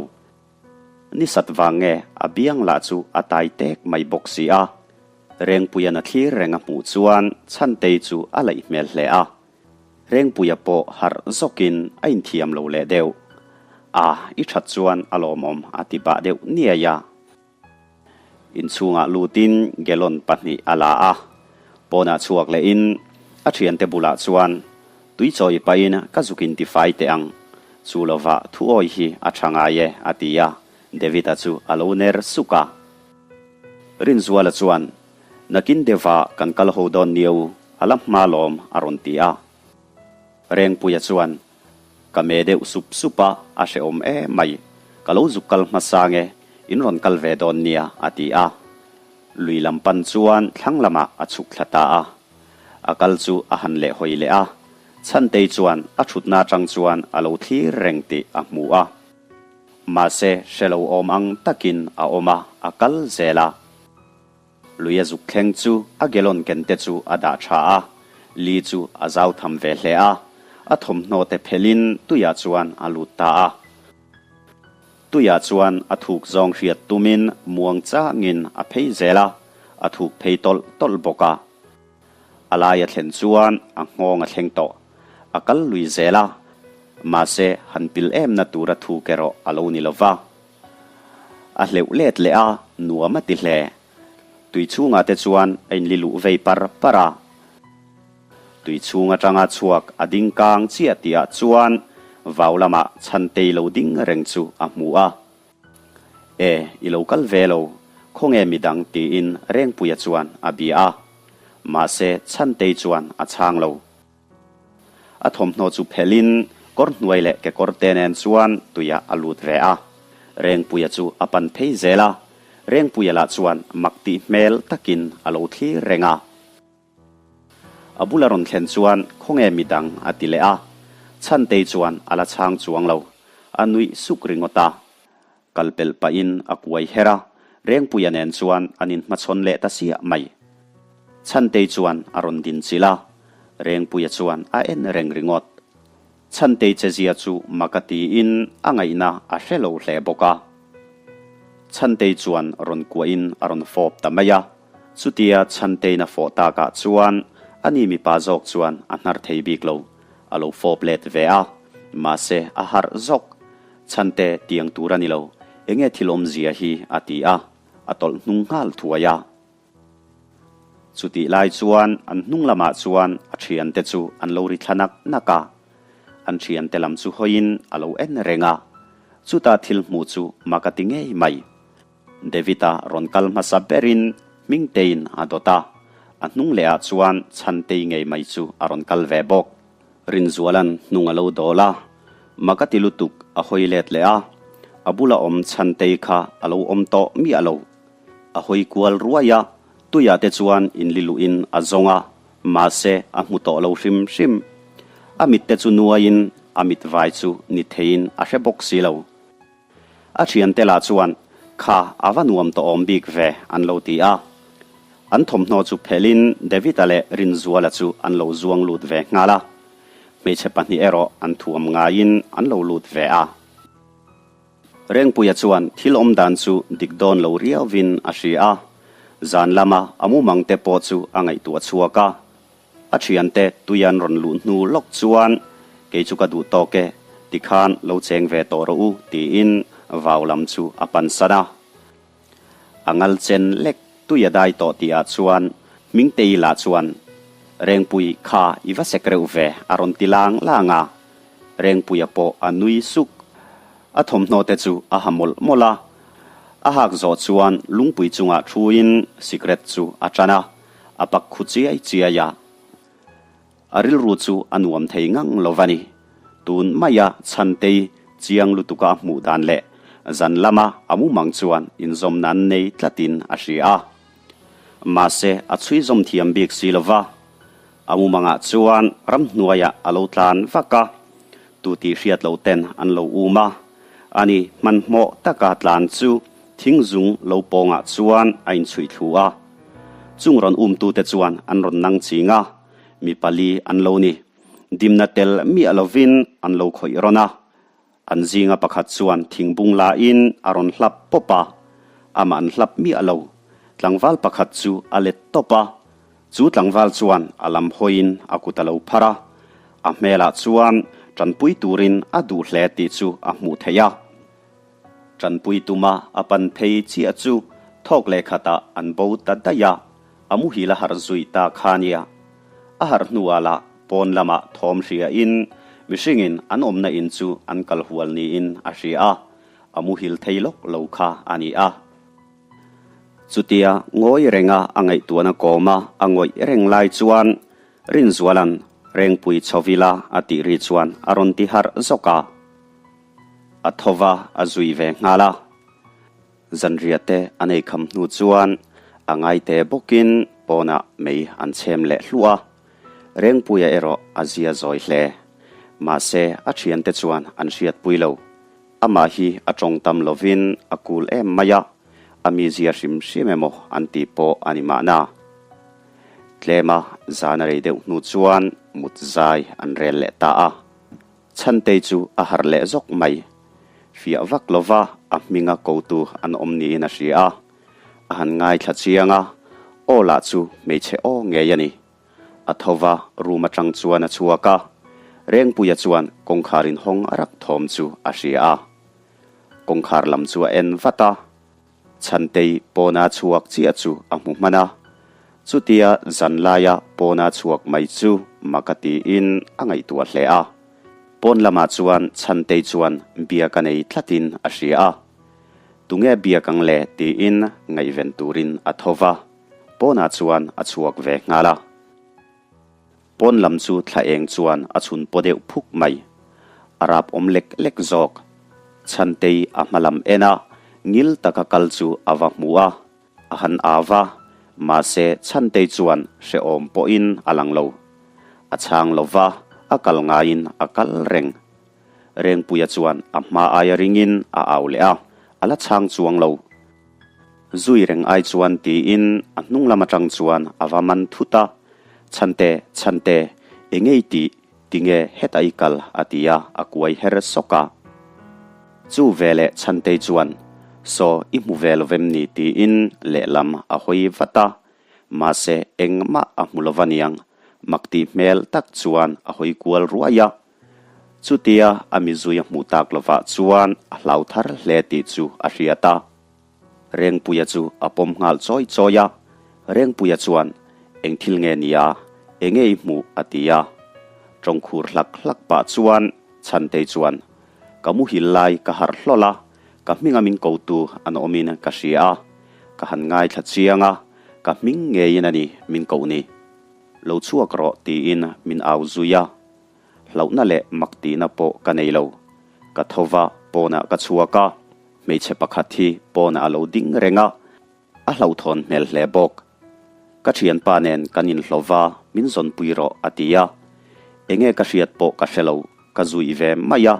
Ni sat vang nge a biang lah chu a tai tek mai bawk si a. Rengpuia'n a thlir reng a hmuh chuan Chhantei chu a laih hmel hle a. Rengpuia pawh harh zawkin a inthiam lo leh deuh. A, i that chuan a lawmawm a ti bah deuh niai a. Inchhungah lutin gallon pahnih a la a, pawnah chhuak lehin a thiante bulah chuan tui chawi pahin ka zuk in tifai teh ang, chu lovah thuawi hi a tha ngai e a ti a, David-a chu a lo ner suk a. Rinzuala chuan, Nakin deuhah kan kal ho dawn niau, a la hma lawm a rawn ti a. Rengpuia chuan, Ka me deuh sup sup a, a hrehawm em mai. Ka lo zuk kal hmasa nge, in rawn kal ve dawn nia, a ti a. Lui lam pan chuan thlang lamah a chhuk thla ta a. A kal chu a han leh hawi leh a, Chhantei chuan a thutna atang chuan a lo thlir reng tih a hmu a. Mahse, hre lo awm ang takin a awm a, a kal zel a. Lui a zuk thleng chu a gallon ken te chu a dah tha a, li chu a zau tham ve hle a, a thawmhnaw te phelhin tuiah chuan a lut ta a. Tuiah chuan a thuk zawng hriat tumin muang changin a phei zel a, a thuk phei tawlh tawlh bawk a. A lai a thlen chuan a nghawng a thleng tawh. A kal lui zel a, mahse han pil emna tura thuk erawh a lo ni lo va. A hleuh let leh a, nuam a ti hle. Tui chhungah te chuan a inli luh vei par par a. Tui chhung atanga chhuak a ding kang chiah tihah chuan vau lamah Chhantei lo ding reng chu a hmu a. E, i lo kal ve lo, khawnge midang tiin Rengpuia chuan a bia a. Mahse Chhantei chuan a chhang lo. A thawmhnaw chu phelhin kawr hnuai leh kekawr te nen chuan tuiah a lut ve a. Rengpuia chu a pan phei zel a, Rengpuia lah chuan mak tih hmel takin a lo thlir reng a. A bula rawn thlen chuan khawnge midang a ti leh a, Chhantei chuan a la chhang chuang lo, a nuih suk ringawt a. Kal pelh pahin a kuai her a, Rengpuia nen chuan an inhmachhawn leh ta siah mai. Chhantei chuan a rawn din chilh a, Rengpuia chuan a en reng ringawt. Chhantei chezia chu mak a tiin a ngaihna a hre lo hle bawk a. Chhantei chuan rawn kuahin a rawn fawp ta mai a, chutia Chhantei'n a fawh takah chuan ani mipa zawk chuan a hnar thei bik lo, a lo fawp let ve a, mahse a harh zawk. Chhante tiang tur a ni lo, enge thil awmzia hi a ti a, a tawlh hnung nghal thuai a. Chutih lai chuan an hnung lamah chuan a thiante chu an lo ri thla nak nak a. An thiante lam chu hawiin a lo en reng a, chuta thil hmuh chu mak a ti ngei mai. David-a rawn kal hmasa berin Hmingteiin a dawt a, a hnung leh ah chuan Chhantei ngei mai chu a rawn kal ve bawk. Rinzuala'n hnung a lo dawl a, mak a ti lutuk a hawi let leh a, a bula awm Chhantei kha a lo awm tawh miah lo. A hawi kual ruai a, tuiah te chuan inliluhin a zawng a, mahse a hmu tawh lo hrim hrim. A mit te chu nuaiin a mit vai chu ni theiin a hre bawk si lo. A thiante lah chuan, Kha, a va nuam tawh awm bik ve, an lo ti a. An thawmhnaw chu phelhin David-a leh Rinzuala chu an lo zuang lut ve nghal a. Hmeichhe pahnih erawh an thuam ngaiin an lo lut ve a. Rengpuia chuan thil awm dan chu dik dawn lo riauvin a hria a. Zan lama a mumang te pawh chu a ngaihtuah chhuak a. A thiante tui an rawn luh hnu lawk chuan, Kei chu ka duh tawk e, tikhan lo cheng ve tawh rawh u, tiin vau lam chu a pan san a. A ngal chen lek tui a dai tawh tihah chuan Hmingtei lah chuan, Rengpui kha i va sek reuh ve, a rawn ti lang lang a. Rengpuia pawh a nui suk. A thawmhnaw te chu a ha mawlh mawlh a. A hak zawh chuan lungpui chungah thuin sikret chu a tan a. A pak khu chiai chiai a, a rilru chu a nuam thei ngang lo va ni. Tun maia Chhantei chiang lutuka a hmuh dan leh zan lama a mumang chuan inzawmna an nei tlatin a hria a. Mahse, a chhui zawm thiam bik si lo va. A mumangah chuan ramhnuaiah a lo tlan vak a, tu tih hriat loh ten an lo um a. Ani hmanhmawh taka tlan chu thingzung lo pawngah chuan a inchhuih thlu a. Chung rawn umtute chuan an rawn nang ching a, mi pali an lo ni. Dimna tel miah lovin an lo khawih rawn a. An zinga pakhat chuan thingbung lain a rawn hlap pawp a, amah an hlap miah lo. Tlangval pakhat chu a let tawp a, chu tlangval chuan a lam hawiin a kut a lo phar a. A hmelah chuan tanpui turin a duh hle tih chu a hmuh theih a. Tanpui tuma a pan phei chiah chu thawk leh khatah an bo ta daih a, a muhil a harh zui ta kha nia. A harh hnuah lah pawn lamah thawm hriain mihringin an awmna in chu an kal hual niin a hria a, a muhil thei lawk lo kha a ni a. Chutia ngawi renga a ngaihtuahna kawma a ngawih reng lai chuan Rinzuala'n Rengpui chhovila a tih ri chuan a rawn ti harh zawk a. A tho va, a zui ve nghal a. Zanriah te an ei kham hnu chuan a ngaite bawkin pawnah mei an chhem leh hluah a. Rengpuia erawh a zia zawi hle. Mahse, a thiante chuan an hriatpui lo. Amah hi a tawng tam lovin a kul em mai a, a mizia hrim hrim emaw an tih pawh a ni mahna. Tlema zan a rei deuh hnu chuan mut zai an rel leh ta a. Chhantei chu a harh leh zawk mai. Fiah vak lova a hminga kotu an awm niin a hria a. A han ngaithla chiang a, aw lah chu hmeichhe aw ngei a ni. A tho va, room atang chuan a chhuak a. Rengpuia chuan kawngkhar inhawng a rak thawm chu a hria a. Kawngkhar lam chu a en vat a. Chhantei pawna chhuak chiah chu a hmu hman a, chutia zan laia pawna chhuak mai chu mak a tiin a ngaihtuah hle a. Pawn lamah chuan Chhantei chuan biak a nei tlatin a hria a, Tunge biak ang le tiin ngaihven turin a tho va, pawnah chuan a chhuak ve nghal a. Pawn lam chu thla eng chuan a chhun paw deuh phuk mai. A rap awm lek lek zawk. Chhantei a hma lam en a, ngil taka kal chu a va hmu a, a han au va, mahse Chhantei chuan hrehawm pawhin a lang lo. A chhang lo va, a kal ngaiin a kal reng. Rengpuia chuan a hma aia ringin a au leh a, a la chhang chuang lo. Zui reng ai chuan tiin a hnung lam atang chuan a va man thut a, Chhante, Chhante, eng ei tih, tinge heta i kal a ti a, a kuai her sawk a. Chu veleh Chhantei chuan, Saw, i hmu ve lovem ni tiin lehlam a hawi vat a, mahse engmah a hmu lova niang, mak tih hmel tak chuan a hawi kual ruai a. Chutia a mizui a hmuh tak lovah chuan a hlau thar hle tih chu a hriat a. Rengpuia chu a pawm nghal chawi chawi a, Rengpuia chuan, Eng thil nge nia, enge i hmuh? a ti a. Tawngkhur hlak hlak pah chuan. Chhantei chuan, Ka muhil lai ka harh hlawl a, ka hminga min kotu an awmin ka hria a, ka han ngaithla chiang a, ka hming ngeiin a ni min koh ni. Lo chhuak rawh tiin min au zui a. Hlauhna leh mak tihna pawh ka nei lo. Ka tho va, pawnah ka chhuak a, hmeichhe pakhat hi pawnah a lo ding reng a, a hlauhthawn hmel hle bawk. Ka thianpa nen kan inhlawva min zawnpui rawh a ti a. Enge ka hriat pawh ka hre lo, ka zui ve mai a.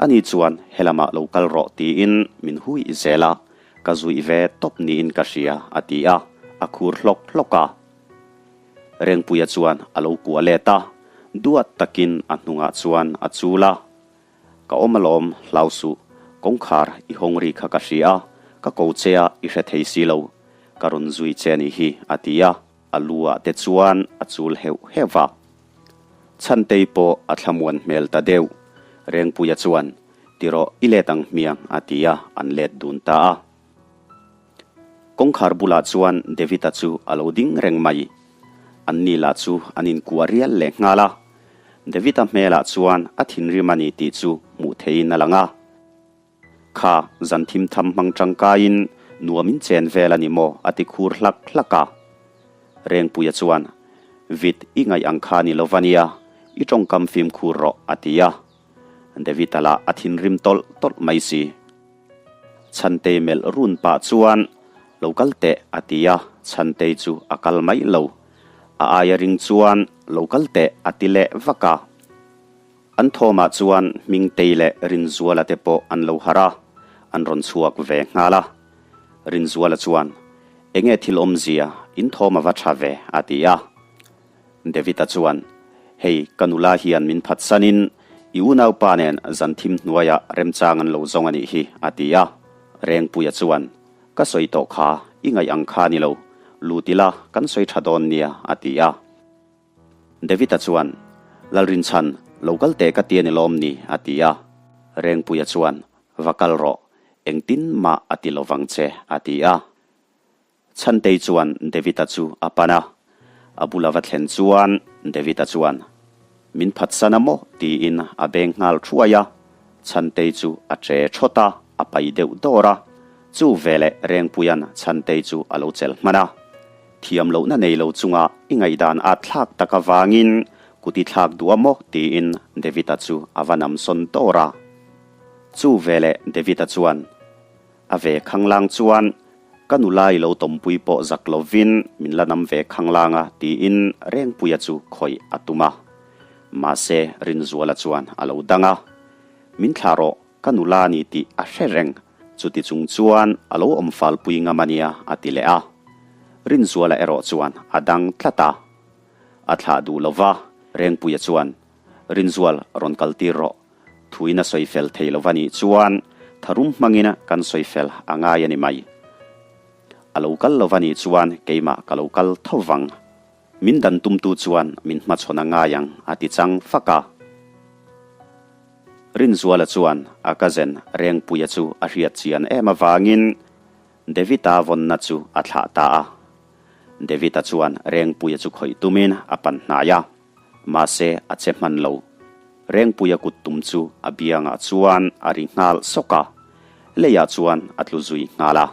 Ani chuan helamah lo kal rawh tiin min hui zel a, ka zui ve tawp niin ka hria a ti a, a khur hlawk hlawk a. Rengpuia chuan a lo kuah let a, duat takin a hnungah chuan a chul a. Ka awm alawm, hlau suh, kawngkhar i hawng ri kha ka hria a, ka ko che a i hre thei si lo, ka rawn zui che a nih hi, a ti a, a lu ah te chuan a chul heuh heuh va. Chhantei pawh a thlamuan hmel ta deuh, Rengpuia chuan, Ti rawh, i let ang hmiang, a ti a, an let dun ta a. Kawngkhar bulah chuan David-a chu a lo ding reng mai. Anni lah chu an inkuah rial leh nghal a. David-a hmelah chuan a thinrim a ni tih chu hmuh theihin a lang a. Kha, zan thim tham hmang tangkaiin nuam in chen vel a ni maw? a ti khur hlak hlak a. Rengpuia chuan, Vid, i ngaih ang kha ni lo va nia, i tawngkam fimkhur rawh, a ti a. David-a lah a thinrim tawlh tawlh mai si. Chhantei melh run pah chuan, Lo kal teh, a ti a, Chhantei chu a kal mai lo. A aia ring chuan, Lo kal teh, a ti leh vak a. An thawmah chuan Hmingtei leh Rinzuala te pawh an lo harh a, an rawn chhuak ve nghal a. Rinzuala chuan, Enge thil awmzia, in thawm a va tha ve, a ti a. David-a chuan, Hei, ka nula hian min phatsanin i unaupa nen zan thim hnuaiah remchang an lo zawng a nih hi, a ti a. Rengpuia chuan, Ka sawi tawh kha, i ngaih ang kha ni lo, lut ila kan sawi tha dawn nia, a ti a. David-a chuan, Lalrinchhan, lo kal teh ka ti a ni lawm ni, a ti a. Rengpuia chuan, Va kal rawh, engtin mah a ti lovang che, a ti a. Chhantei chuan David-a chu a pan a, a bula va thlen chuan David-a chuan, Min phatsan a maw? tiin a beng nghal thuai a, Chhantei chu a che thawt a, a pai deuh dawr a, chu veleh Rengpuia'n Chhantei chu a lo chelh hman a. Thiam lohna nei lo chunga i ngaihdan a thlak tak avangin kut i thlak duh a maw? tiin David-a chu a va namsawn dawr a. Chu veleh David-a chuan, A ve khanglang chuan, Ka nula i lo tawmpui pawh zak lovin min la nam ve khanglang a, tiin Rengpuia chu khawih a tum a. Mahse, Rinzuala chuan a lo dang a. Min thlah rawh, ka nula a ni tih a hre reng. Chuti chung chuan a lo awm falpui ngam a nia, a ti leh a. Rinzuala erawh chuan a dang tlat a. A thlah duh lo va, Rengpuia chuan, Rinzual, rawn kaltir rawh. Thuin a sawi fel thei lo va nih chuan tharum hmangin kan sawi fel a ngai a ni mai. A lo kal lo va nih chuan keimah ka lo kal tho vang. Min dan tumtu chuan min hmachhawn a ngai ang a ti chang fak a. Rinzuala chuan a cousin Rengpuia chu a hriat chian em avangin David-a vawnna chu a thlah ta a. David-a chuan Rengpuia chu khawih tumin a pan hnai a. Mahse, a che hman lo. Rengpuia kut tum chu a biangah chuan a ri nghal sawk a, leiah chuan a tlu zui nghal a.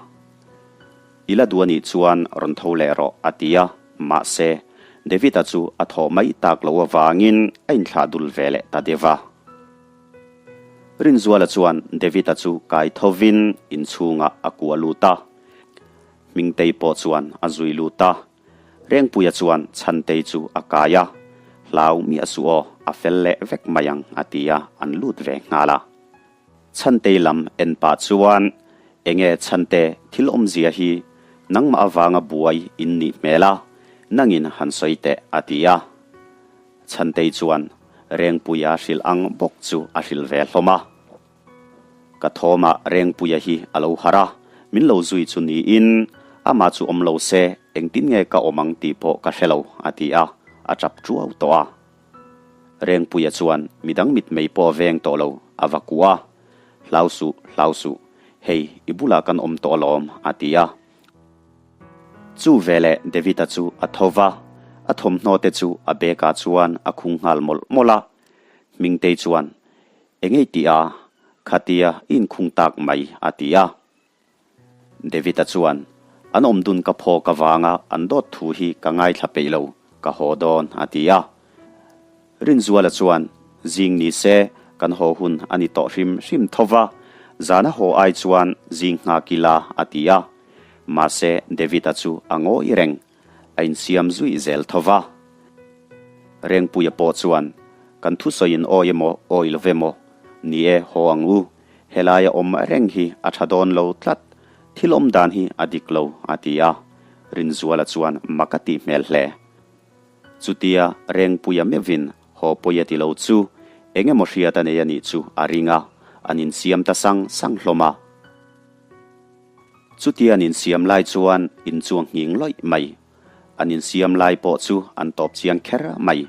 I la duh a nih chuan rawn tho leh rawh, a ti a, mahse, David-a chu a thawh mai tak lo avangin a inthlah dul ve leh ta deuh a. Rinzuala chuan David-a chu kai thovin inchhungah a kuah lut a, Hmingtei pawh chuan a zui lut a. Rengpuia chuan Chhantei chu a kai a, Hlau miah suh aw, a fel leh vek mai ang, a ti a, an lut ve nghal a. Chhantei lam en pah chuan, Enge Chhante, thil awmzia hi nangmah avanga buai in nih hmel a, nangin han sawi teh, a ti a. Chhantei chuan Rengpuia hrilh ang bawk chu a hrilh ve hlawm a. Ka thawmah Rengpuia hi a lo harh a, min lo zui chu niin amah chu awm lo se engtin nge ka awm ang tih pawh ka hre lo, a ti a, a tap tuau tawh a. Rengpuia chuan midang mitmei pawh a veng tawh lo, a va kuah a, Hlau suh, hlau suh, hei i bulah kan awm tawh alawm, a ti a. Chu veleh David-a chu a tho va, a thawmhnaw te chu a bag-ah chuan a khung nghal mawlh mawlh a. Hmingtei chuan. Engei tih a, khatia i inkhung tak mai, a ti a. David-a chuan, An awm dun ka phawk avanga an dawt thu hi ka ngaithla peih lo, ka haw dawn, a ti a. Rinzuala chuan, Zing ni se, kan haw hun a ni tawh hrim hrim tho va, zana haw ai chuan zing nghak ila, a ti a. Mahse, David-a chu a ngawi reng. A insiam zui zel tho va. Rengpuia pawh chuan, Kan thusawiin awi emaw, awi lo ve maw? Ni e, haw ang u. Helaia awm reng hi a tha dawn lo tlat. Thil awm dan hi a dik lo, a ti a. Rinzuala chuan mak a tih hmel hle. Chutia Rengpuia meuhin haw pawi a ti lo chu eng emaw hriat a nei a nih chu a ring a, an insiam ta sang sang hlawm a. Chutia an insiam lai chuan in chu a nghing lawih mai. An insiam lai pawh chu an tawp chiang kher mai.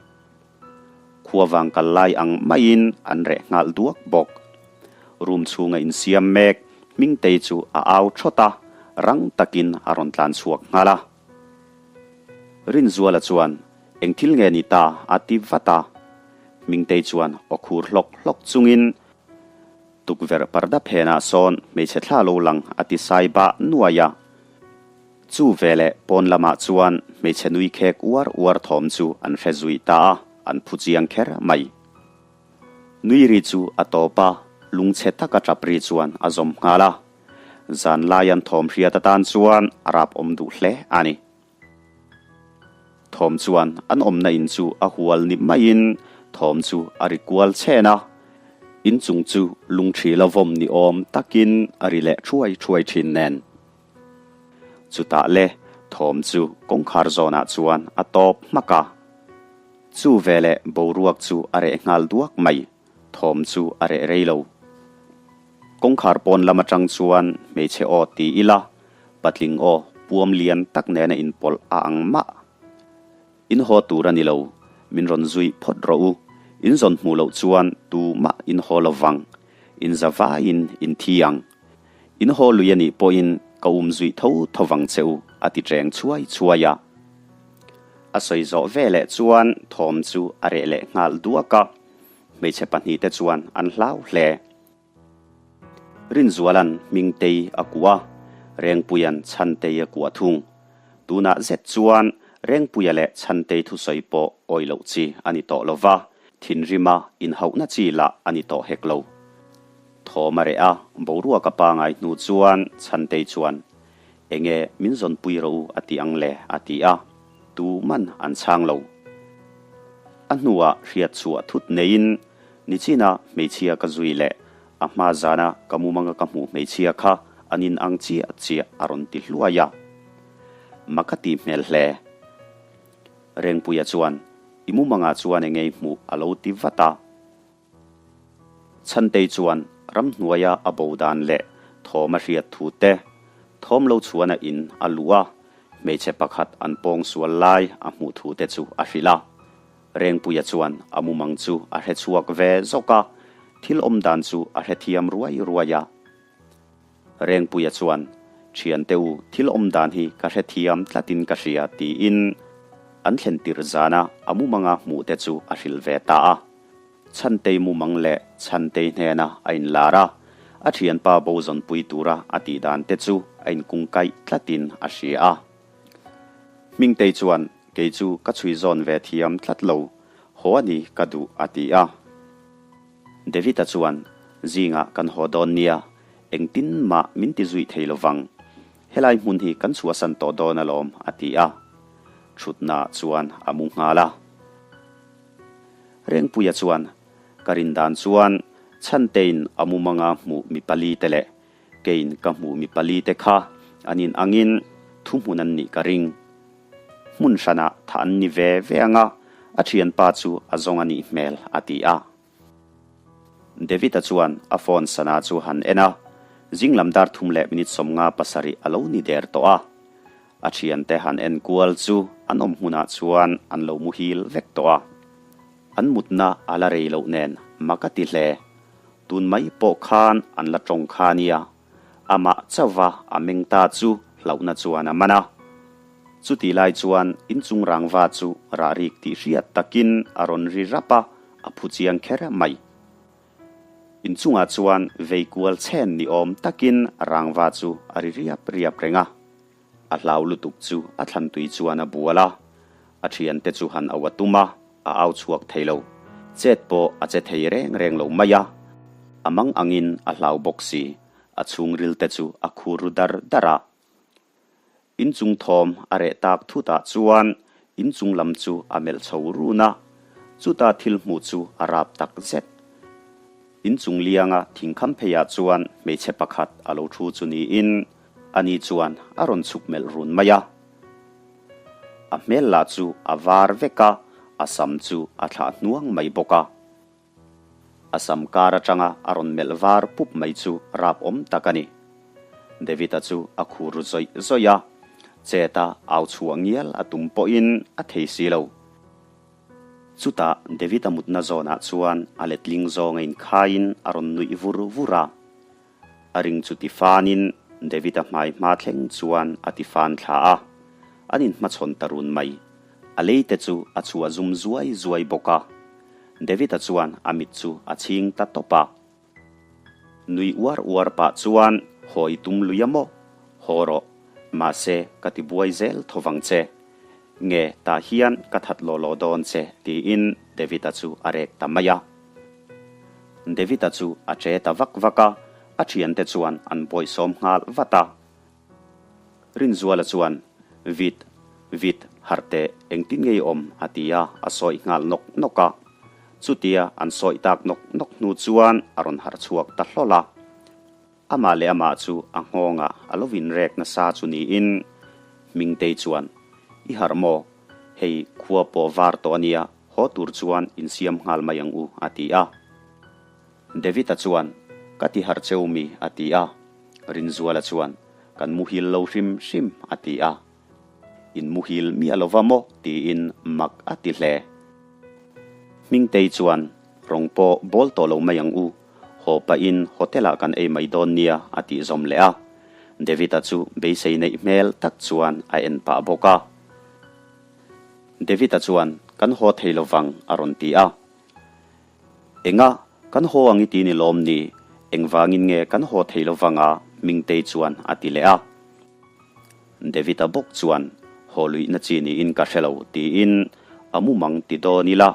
Khua vang kal lai ang maiin an reh nghal duak bawk. Room chhunga insiam mek Hmingtei chu a au thawt a, rang takin a rawn tlan chhuak nghal a. Rinzuala chuan, Eng thil nge ni ta? a ti vat a. Hmingtei chuan aw khur hlawk hlawk chungin, Tukverh parda phenah sawn hmeichhe thla lo lang a ti sai bah nuai a. Chu veleh pawn lamah chuan hmeichhe nui khek uar uar thawm chu an hre zui ta a, an phu chiang kher mai. Nui ri chu a tawp a, lungchhe taka tap ri chuan a zawm nghal a. Zanlai an thawm hriat atan chuan a rap awm duh hle a ni. Thawm chuan an awmna in chu a hual ni maiin thawm chu a ri kual chhen a, inchung chu lungṭhi la vawm ni awm takin a ri leh thuai thuai ṭhin nen. Chutah le thawm chu kawngkhar zawnah chuan a tawp hmak a. Chu veleh boruak chu a reh nghal duak mai, thawm chu a reh rei lo. Kawngkhar pawn lam atang chuan hmeichhe aw ti ila, patling aw puam lian tak nena inpawlh a ang mah. In haw tur a ni lo, min rawn zui phawt rawh u, in zawn hmuh loh chuan tumah in haw lo vang, in za vaiin in thi ang. In haw lui a nih pawhin ka um zui tho tho vang che u, a ti ṭeng chhuai chhuai a. A sawi zawh veleh chuan thawm chu a reh leh nghal duak a. Hmeichhe pahnihte chuan an hlau hle. Rinzuala'n Hmingtei a kuah a, Rengpuia'n Chhantei a kuah thung. Tunah zet chuan Rengpuia leh Chhantei thusawi pawh awi loh chi a ni tawh lo va, thinrima inhauhna chi lah a ni tawh hek lo. Thawm a reh a, boruak a pangai hnu chuan Chhantei chuan, Enge min zawnpui rawh u a ti ang le? a ti a, tuman an chhang lo. A hnuah hriat chhuah thut neiin Nichina hmeichhia ka zui leh a hma zana ka mumanga ka hmuh hmeichhia kha an in ang chiah chiah a rawn ti hluai a. Ma ka tih hmel hle. Rengpuia chuan i mumangah chuan engei hmuh a lo ti vat a. Chhantei chuan ramhnuaia a bo dan leh thawm a hriat thu te, thawm lo chhuana in a luh a, hmeichhe pakhat an pawng sual lai a hmuh thu te chu a hrilh a. Rengpuia chuan a mumang chu a hre chhuak ve zawk a, thil awm dan chu a hre thiam ruai ruai a. Rengpuia chuan, Thiante u, thil awm dan hi ka hre thiam tlatin ka hria, tiin an thlen tirh zana a mumanga hmuh te chu a hrilh ve ta a. Chhantei mumang leh Chhantei hnena a inlar a, a thianpa bo zawnpui tura a tih dan te chu a inkungkaih tlatin a hria a. Hmingtei chuan, Kei chu ka chhui zawn ve thiam tlat lo, haw a ni ka duh a ti a. David-a chuan, Zingah kan haw dawn nia, engtin mah min ti zui thei lo vang. Helai hmun hi kan chhuahsan tawh dawn alawm a ti a. Thutnaah chuan a mu nghal a. Rengpuia chuan, Ka rin dan chuan Chhantein a mumanga hmuh mi pali te leh Keiin ka hmuh mi pali te kha an in angin thuhmun an nih ka ring. Hmun hranah tha an ni ve ve anga a thianpa chu a zawng a nih hmel a ti a. David-a chuan a phone sana chu han en a, zinglam dar thum leh minute 57 a lo ni der tawh a. A thiante han en kual chu an awm hmunah chuan an lo muhil vek tawh a. An mutna a la rei loh nen mak a ti hle. Tun mai pawh khan an la tawng kha nia, amah chauva a meng ta chu hlauhna chuan a man a. Chutih lai chuan inchung rangva chu rah rik tih hriat takin a rawn ri rap a, a phu chiang kher mai. Inchungah chuan vei kual chhen ni awm takin rangva chu a ri riap riap reng a. A hlau lutuk chu a thlan tui chuan a bual a, a thiante chu han au a tum a, a au chhuak thei lo. Chet pawh a che thei reng reng lo mai a, a mang angin a hlau bawk si, a chhungril te chu a khur ru dar dar a. Inchung thawm a reh tak thutah chuan inchung lam chu a melh chho run a, chuta thil hmuh chu a rap tak zet. Inchung lianga thingkham pheiah chuan hmeichhe pakhat a lo thu chu niin ani chuan a rawn chhuk melh run mai a. A hmel lah chu a var vek a, a sam chu a thlah hnuang mai bawk a. A sam kar atanga a rawn melh var pup mai chu rap awm tak a ni. David-a chu a khur zawih zawih a, chet-a au chhuah ngial a tum pawhin a thei si lo. Chutah David-a mutna zawnah chuan a letling zawng a inkhaiin a rawn nuih vur vur a. A ring chu ti fanin David-a hmai hma thleng chuan a ti fan thla a, an inhmachhawn ta run mai. A lei te chu a chhuah zum zuai zuai bawk a. David-a chuan a mit chu a chhing ta tawp a. Nui uar uar pah chuan, Haw i tum lui a maw? Haw rawh. Mahse, ka ti buai zel tho vang che. Nge, tah hian ka that law law dawn che, tiin David-a chu a rek ta mai a. David-a chu a che ta vak vak a, a thiante chuan an bawihsawm nghal vat a. Rinzuala chuan, Vit, Vit, harh teh, engtin nge i awm? a ti a, a sawi nghal nawk nawk a. Chutia an sawi tak nawk nawk hnu chuan a rawn harh chhuak ta hlawl a. Amah leh amah chu a nghawngah a lo inrek nasa chu niin Hmingtei chuan, I harh maw? Hei khua pawh var tawh a nia, haw tur chuan insiam nghal mai ang u, a ti a. David-a chuan, Ka ti harh cheu mi, a ti a. Rinzuala chuan, Kan muhil lo hrim hrim, a ti a. In muhil miah lova maw? tiin mak a ti hle. Hmingtei chuan, Rawng pawh bawl tawh lo mai ang u, haw pahin hotel ah kan ei mai dawn nia a tih zawm leh a. David-a chu beisei neih hmel tak chuan a en pah bawk a. David-a chuan, Kan haw thei lo vang a rawn ti a. Enga, kan haw ang i ti ni lawm ni? Engvangin nge kan haw thei lo vang a? Hmingtei chuan a ti leh a. David-a bawk chuan, Haw luihna chi niin ka hre lo, tiin a mumang ti dawn ila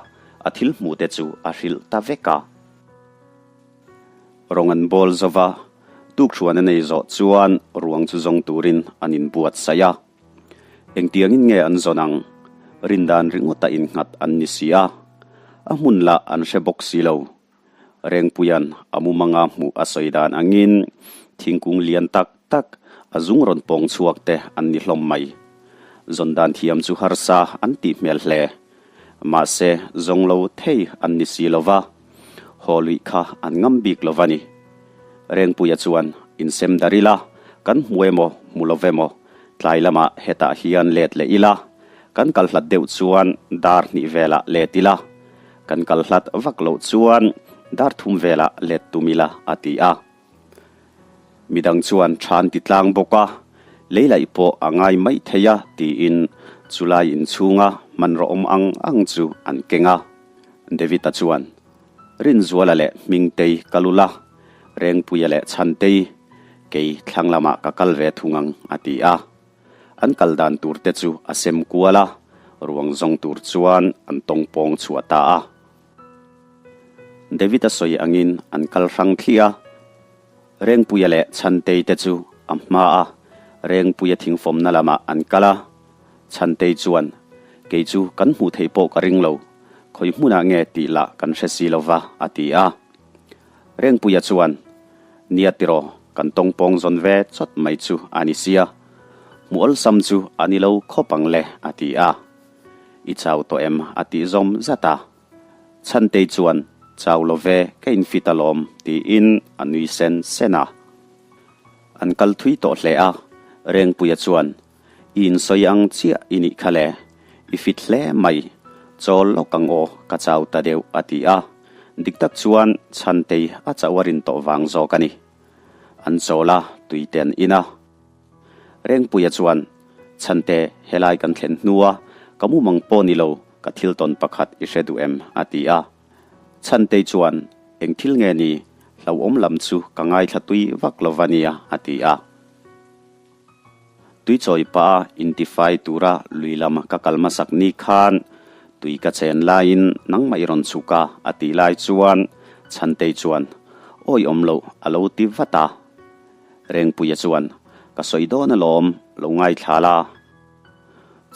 a thil hmuhte chu a hrilh ta vek a. Rawng an bawl zo va, tukhruan a nei zawh chuan ruang chu zawng turin an inbuatsaih a. Engtiangin nge an zawn ang? Rindan ringawta innghat an ni si a, a hmun lah an hre bawk si lo. Rengpuia'n a mumanga hmuh a sawi dan angin thingkung lian tak tak a zung rawn pawng chhuak te an ni hlawm mai. Zawn dan thiam chu harsa an tih hmel hle. Mahse, zawng lo thei an ni si lo va, haw luih kha an ngam bik lo va ni. Rengpuia chuan, Insem dar ila, kan hmu emaw, hmu lo emaw, tlai lamah hetah hian let leh ila, kan kal hlat deuh chuan dar hnih velah let ila, kan kal hlat vak loh chuan dar thum velah let tum ila, a ti a. Midang chuan tha an ti tlang bawk a, lei laih pawh a ngai mai thei a, tiin chulai inchhunga hmanraw awm ang ang chu an keng a. David-a chuan, Rinzuala leh Hmingtei ka lul a, Rengpuia leh Chhantei, kei thlang lamah ka kal ve thung ang, a ti a. An kal dan tur te chu a sem kual a, ruang zawng tur chuan an tawngpawng chhuah ta a. David-a sawi angin an kal hrang thliah a, Rengpuia leh Chhantei te chu a hma a, Rengpuia thingfawmna lamah an kal a. Chhantei chuan, Kei chu kan hmuh theih pawh ka ring lo, khawi hmunah nge tih lah kan hre si lo va, a ti a. Rengpuia chuan, Nia tiraw, kan tawngpawng zawn ve chawt mai chu a ni sia, hmuh awlsam chu a ni lo khawp ang le, a ti a. I chau tawh em? a tih zawm zat a. Chhantei chuan, Chau lo ve, ka infit alawm, tiin a nui sen sen a. An kal thui tawh hle a, Rengpuia chuan, I insawi ang chiah i nih kha le, i fit hle mai, chawl lawk ang aw, ka chau ta deuh, a ti a. Dik tak chuan Chhantei a chauh a rin tawh vang zawk a ni. An chawl a, tuite an in a. Rengpuia chuan, Chhante, helai kan thlen hnua ka mumang pawh ni lo, ka thil tawn pakhat i hre duh em? a ti a. Chhantei chuan, Eng thil nge ni? Hlauhawm lam chu ka ngaithla tui vak lo va nia, a ti a. Tui chawi pah a intifai tura lui lam ka kal hmasak ni khan tui ka chen laiin nangmah i rawn chhuk a, a tih lai chuan Chhantei chuan, Awi awm loh a lo ti vat a. Rengpuia chuan, Ka sawi dawn alawm, lo ngaithla la.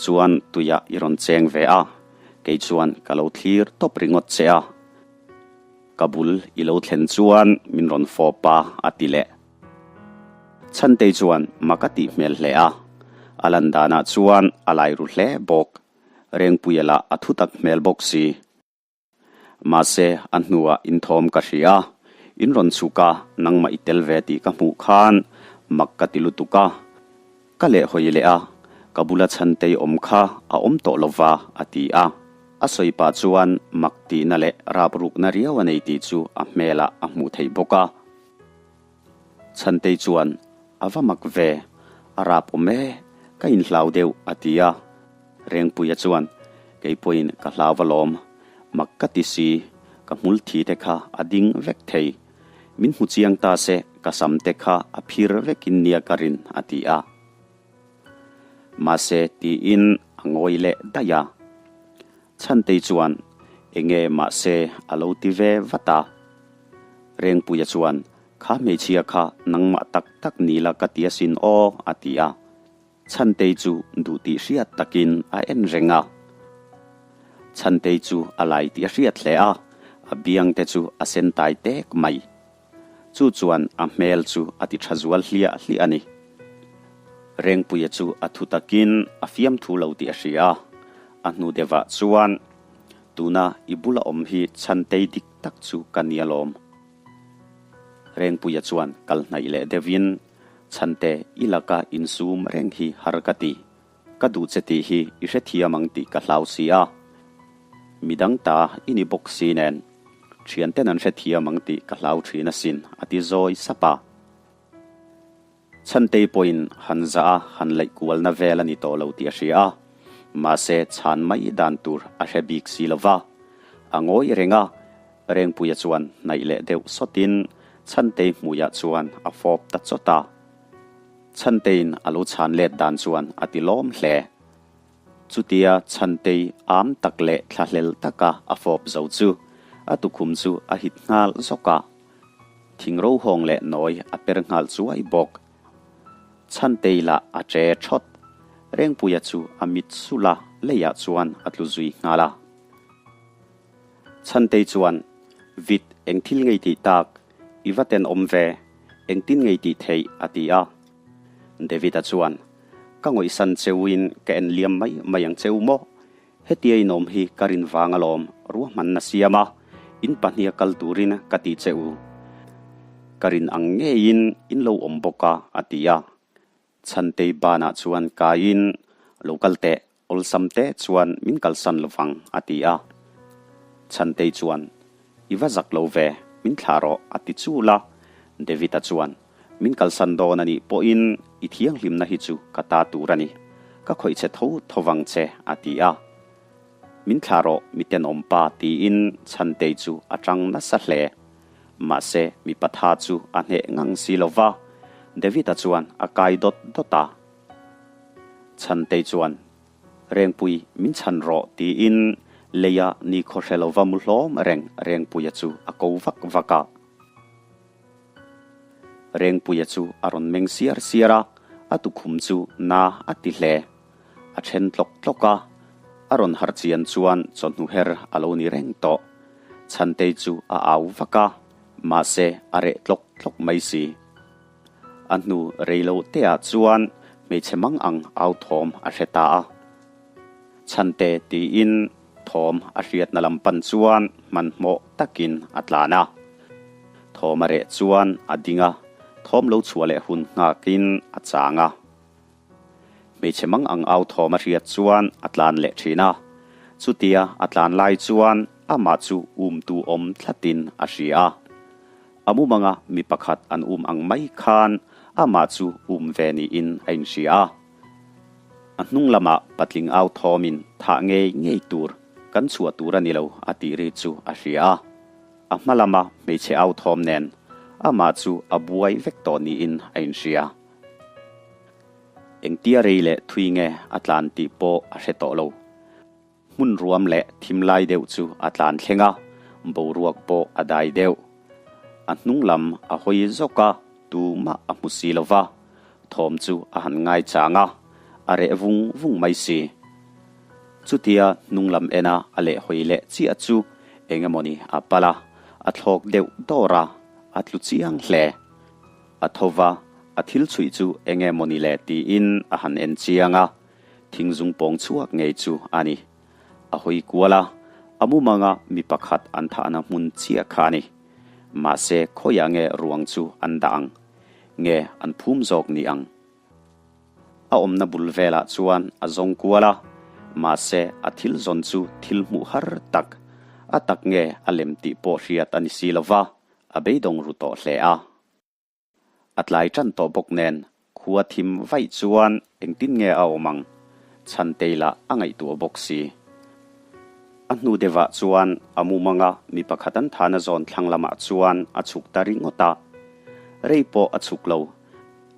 Chuan tuiah i rawn cheng ve a, kei chuan ka lo thlir tawp ringawt che a. Ka bul i lo thlen chuan min rawn fawp a, a ti leh. Chhantei chuan mak a tih hmel hle a, a lan danah chuan a lai ru hle bawk. Rengpuia lah a thutak hmel bawk si. Mahse, a hnuah inthawm ka hria a, in rawn chhuk a, nangmah i tel ve tih ka hmuh khan mak ka ti lutuk a. Ka lehhawi leh a, ka bula Chhantei awm kha a awm tawh lo va, a ti a. A sawi pah chuan mak tihna leh rap rukna riau a nei tih chu a hmelah a hmuh theih bawk a. Chhantei chuan, A va mak ve, a rap awm e, ka inhlau deuh, a ti a. Rengpuia chuan, Kei pawhin ka hlau alawm, mak ka ti si, ka hmul thi te kha a ding vek thei. Min hmu chiang ta se, ka sam te kha a phir vekin nia ka rin, a ti a. Mahse, tiin a ngawi leh daih a. Chhantei chuan, Enge mahse a lo ti ve vat a. Rengpuia chuan, Kha hmeichhia kha nangmah tak tak ni la ka ti asin aw, a ti a. Chhantei chu duh tih hriat takin a en reng a. Chhantei chu a lai tih a hriat hle a, a biang te chu a sen tai tek mai. Chu chuan a hmel chu a ti tha zual hliah hliah a ni. Rengpuia chu a thu takin a fiamthu lo tih a hria a, a hnu deuhah chuan, Tuna i bula awm hi chhantei dik tak chu ka ni alawm. Rengpuia chuan kal hnaih leh deuhin, Chhante, i laka insum reng hi har ka ti. Ka duh che tih hi i hrethiam ang tih ka hlau si a. Midang ta i ni bawk si nen, thianten an hrethiam ang tih ka hlau thin asin, a ti zawi sap a. Chhantei pawhin han zah a han laih kualna vel a ni tawh lo tih a hria a, mahse chhan mai dan tur a hre bik si lo va. A ngawi reng a, Rengpuia chuan hnaih leh deuh sawtin Chhantei hmuiah chuan a fawp ta chawt a. Chhanteiin a lo chhan let dan chuan a ti lawm hle. Chutia Chhantei am tak leh thlahlel taka a fawp zo chu a tukhum chu a hit nghal zawk a. Thingro hawng leh nawi a per nghal chuai bawk. Chhantei lah a che thawt. Rengpuia chu a mit sulh a, leiah chuan a tlu zui nghal a. Chhantei chuan, Vit, eng thil ngei tih tak? I va tenawm ve, engtin ngei tih theih? a ti a. David-a chuan, Ka ngawihsan cheuin ka en liam mai mai ang cheu maw? Hetia inawm hi ka rin vang alawm, ruahmanna siam a, in pahniha kal turin ka ti che u. Ka rin ang ngeiin in lo awm bawk a, a ti a. Chhantei banah chuan kaiin, Lo kal teh, awlsam te chuan min kalsan lovang, a ti a. Chhantei chuan, I va zak lo ve, min thlah rawh, a ti chul a. David-a chuan, Min kalsan dawn a nih pawhin i thianghlimna hi chu ka ta tur a ni. Ka khawih che tho tho vang che, a ti a. Min thlah rawh, mi tenawm pa, tiin Chhantei chu a tang nasa hle. Mahse, mipa tha chu a hneh ngang si lo va, David-a chuan a kai dawt dawt a. Chhantei chuan, Rengpui, min chhan rawh, tiin leia nikhaw hre lova mu hlawm reng Rengpuia chu a ko vak vak a. Rengpuia chu a rawn meng siar siar a, a tukhum chu na a ti hle. A then tlawk tlawk a, a rawn harh chian chuan chawhnu her a lo ni reng tawh. Chhantei chu a au vak a, mahse a reh tlawk tlawk mai si. A hnu rei lo teah chuan hmeichhe mang ang au thawm a hre ta a. Chhante tiin thawm a hriatna lam pan chuan hmanhmawh takin a tlan a. Thawm a reh chuan a ding a, thawm lo chhuah leh hun nghakin a chang a. Hmeichhe mang ang au thawm a hriat chuan a tlan leh thin a. Chutia a tlan lai chuan amah chu umtu awm thlatin a hria a. A mumanga mi pakhat an um ang mai khan amah chu um ve niin a inhria a. A hnung lamah patling au thawmin thah ngei ngei tur kan chhuah tur a ni lo a tih ri chu a hria a. A hma lama hmeichhe au thawm nen Amah chu a buai vek tawh niin a inhria. Engtia rei leh thui nge a tlan tih pawh a hre tawh lo. Hmun ruam leh thim lai deuh chu a tlan thleng a, boruak pawh a dai deuh. A hnung lam a hawi zawk a, tumah a hmu si lo va, thawm chu a han ngai chang a, a reh vung vung mai si. Chutia hnung lam ena a lehhawi leh chiah chu eng emawni a pal a, a thlawk deuh dawr a, a tlu chiang hle. A tho va, a thil chhuih chu eng emawni le tiin a han en chiang a, Thingzung pawng chhuak ngei chu a ni. A hawi kual a, a mumanga mi pakhat an thahna hmun chiah kha a ni. Mahse, khawiah nge ruang chu an dah ang? Nge an phum zawk ni ang? A awmna bul velah chuan a zawng kual a, mahse a thil zawn chu thil hmuh har tak, a tak nge a lem tih pawh hriat a ni si lo va, a beidawng ru tawh hle a. A tlai tan tawh bawk nen khua thim vaih chuan engtin nge a awm ang? Chhantei lah a ngaihtuah bawk si. A hnu deuhah chuan a mumanga mi pakhat an thana zawn thlang lamah chuan a chhuk ta ringawt a. Rei pawh a chhuk lo.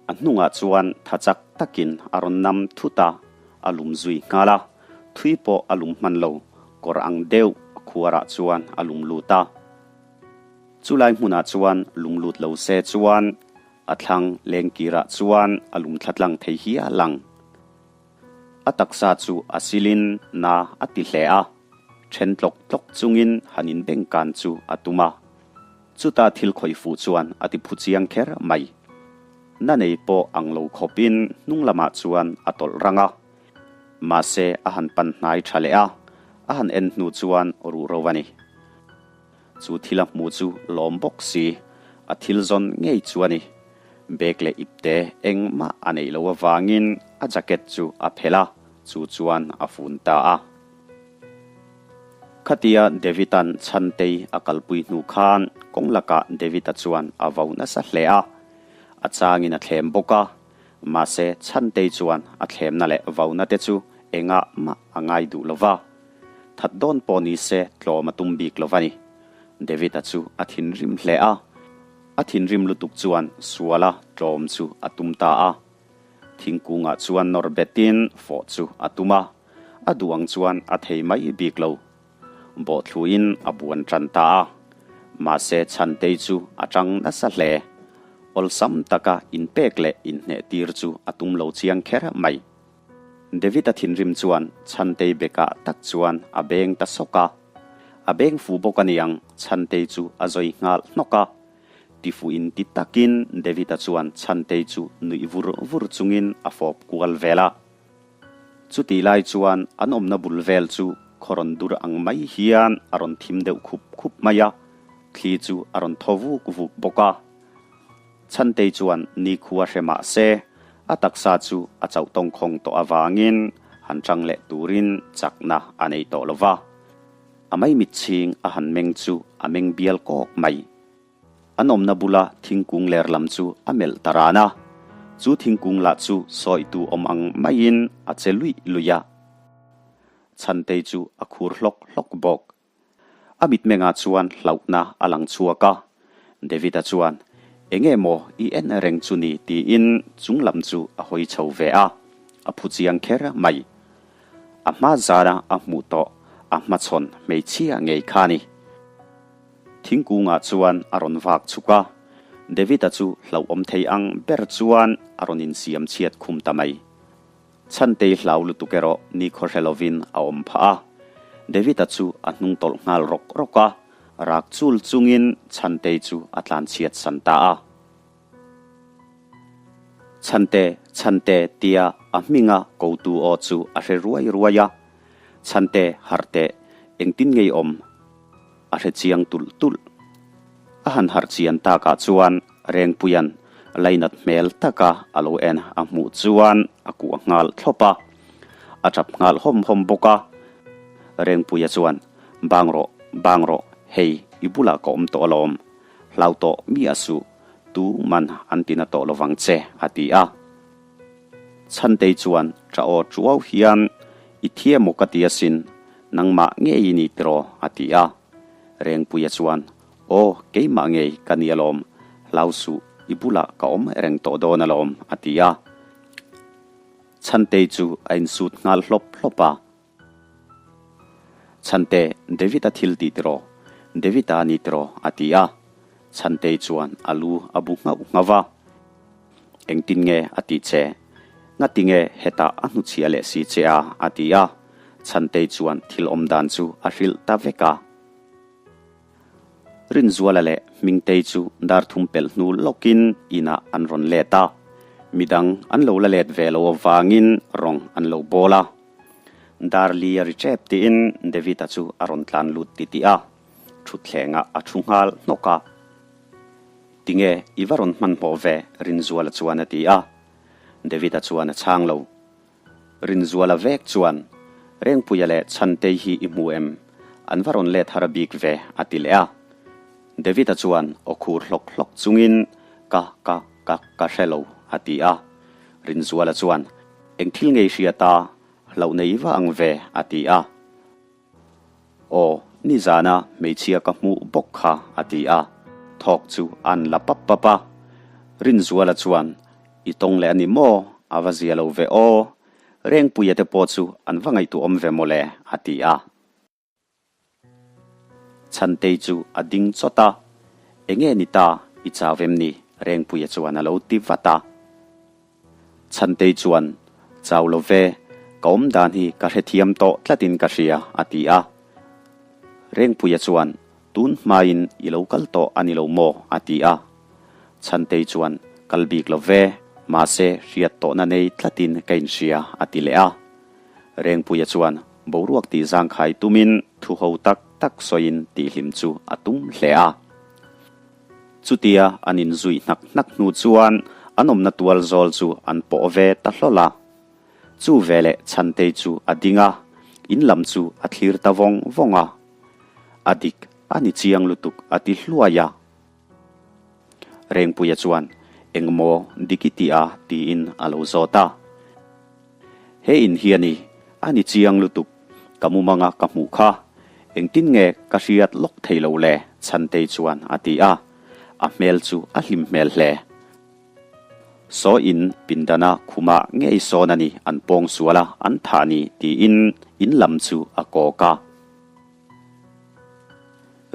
A hnungah chuan tha chak takin a rawn nam thut a, a lum zui nghal a. Thui pawh a lum hman lo, kawr ang deuh a khuarah chuan a lum lut a. Chulai hmunah chuan lung lut lo se chuan a thlang lengkirah chuan a lum thla tlang thei hial ang. A taksa chu a silin na a ti hle a, then tlawk tlawk chungin han inbeng kan chu a tum a. Chuta thil khawih fuh chuan a ti phu chiang kher mai. Na nei pawh ang lo khawpin hnung lamah chuan a tawlh rang a. Mahse a han pan hnai tha leh a, a han en hnu chuan ruhro a ni. Chu thil a hmu chu lawm bawk si, a thil zawn ngei chu a ni. Bag leh ipte engmah a neih loh avangin a jacket chu a phelh a, chu chuan a fun ta a. Khatia David-a'n Chhantei a kalpui hnu khan kawng lakah David-a chuan a vo nasa hle a, a changin a thlem bawk a, mahse Chhantei chuan a thlemna leh vona te chu engah mah a ngai duh lo va. That dawn pawh ni se tlawm a tum bik lo va ni. David-a chu a thinrim hle a. A thinrim lutuk chuan suala tlawm chu a tum ta a. Thingkungah chuan nawr betin fawh chu a tum a, a duh ang chuan a thei mai bik lo. Bawhthluin a buan tan ta a. Mahse Chhantei chu a tang nasa hle. Awlsam taka inpek leh inhnehtir chu a tum lo chiang kher mai. David-a thinrim chuan Chhantei bekah tak chuan a beng ta sawk a. A beng fu bawk a niang, Chhantei chu a zawi nghal hnawk a. Tifuin ti takin David-a chuan Chhantei chu nuih vur vur chungin a fawp kual vel a. Chutih lai chuan an awmna bul vel chu khaw rawn dur ang mai hian a rawn thim deuh khup khup mai a, thli chu a rawn thaw vuk vuk bawk a. Chhantei chuan nikhua hre mah se, a taksa chu a chauh tawngkhawng tawh avangin han chang leh turin chakna a nei tawh lo va. A maimit chhing a han meng chu a meng bial kawk mai. An awmna bula thingkung ler lam chu a melh ta ran a, chu thingkung lah chu sawitu awm ang maiin a che luih luih a. Chhantei chu a khur hlawk hlawk bawk. A mitmengah chuan hlauhna a lang chhuak a. David-a chuan, Enge maw i en reng chu ni? tiin chung lam chu a hawi chho ve a, a phu chiang kher mai. A hma zana a hmuh tawh a hmachhawn hmeichhia ngei kha a ni. Thingkungah chuan a rawn vak chhuk a, David-a chu hlauhawm thei ang ber chuan a rawn insiam chhiat khum ta mai. Chhantei hlau lutuk erawh nikhaw hre lovin a awm phah a. David-a chu a hnung tawlh nghal rawk rawk a, rak chul chungin Chhantei chu a tlan chhiat san ta a. Chhante, Chhante tia a hminga kotu aw chu a hre ruai ruai a. Chhante, harh teh, engtin ngei awm? A hre chiang tulh tulh. A han harh chian takah chuan Rengpuia'n lainat hmel taka a lo en a hmuh chuan a kuah nghal thlawp a. A tap nghal hawm hawm bawk a. Rengpuia chuan, Bang rawh, bang rawh, hei i bulah ka awm tawh alawm. Hlau tawh mi a suh, tu man an tina tawh lovang che, a ti a. Chhantei chuan ṭah aw ṭuau hian, I thi emaw ka ti asin, nangmah ngei i ni tiraw? a ti a. Rengpuia chuan, Aw, keimah ngei ka ni alawm. Hlau suh, i bulah ka awm reng tawh dawn alawm, a ti a. Chhantei chu a insut nghal hlawp hlawp a. Chhante, David-a thil tih tiraw? David-a a ni tiraw? a ti a. Chhantei chuan a lu a bu nghauh nghauh va. Engtin nge a tih che? Ngati nge hetah a hnuchhiah leh si che a? a ti a. Chhantei chuan thil awm dan chu a hrilh ta vek a. Rinzuala leh Hmingtei chu dar thum pelh hnu lawkin inah an rawn let a. Midang an lo la let ve lo avangin rawng an lo bawl a. Dar li a ri tep tiin David-a chu a rawn tlan lut titih a, thutthlengah a thu nghal hnawk a. Tinge i va rawn hmanhmawh ve? Rinzuala chuan a ti a. David-a chuan a chhang lo. Rinzuala vek chuan, Rengpuia leh Chhantei hi i hmu em? An va rawn let har bik ve, a ti leh a. David-a chuan aw khur hlawk hlawk chungin, Ka, ka, ka, ka hre lo, a ti a. Rinzuala chuan, Eng thil ngei hria ta, hlauh nei va ang ve, a ti a. Aw, nizana hmeichhia ka hmuh bawk kha, a ti a. Thawk chu an la pap pap a. Rinzuala chuan, I tawng leh a ni maw? A va zia lo ve aw. Rengpuia te pawh chu an va ngaihtuahawm ve mawle, a ti a. Chhantei chu a ding chawt a, Enge ni ta, i chau em ni? Rengpuia chuan a lo ti vat a. Chhantei chuan, Chau lo ve, ka awm dan hi ka hrethiam tawh tlatin ka hria, a ti a. Rengpuia chuan, Tun hmain i lo kal tawh a ni lo maw? a ti a. Chhantei chuan, Kal bik lo ve, mahse hriat tawhna nei tlatin ka inhria, a ti leh a. Rengpuia chuan boruak tih zangkhai tumin thu ho tak tak sawiin tihhlim chu a tum hle a. Chutia an inzui hnak hnak hnu chuan an awmna tual zawl chu an pawh ve ta hlawl a. Chu veleh Chhantei chu a ding a, in lam chu a thlir ta vawng vawng a. A dik a ni chiang lutuk a ti hluai a. Rengpuia chuan, Engmaw dik i ti a? tiin a lo zawt a. He in hi a ni, a ni chiang lutuk, ka mumanga ka hmuh kha. Engtin nge ka hriat lawk thei lo le? Chhantei chuan a ti a. A hmel chu a hlim hmel hle. Saw in pindana khumah ngei sawn a ni, an pawng sual a, an thah ni, tiin in lam chu a kawk a.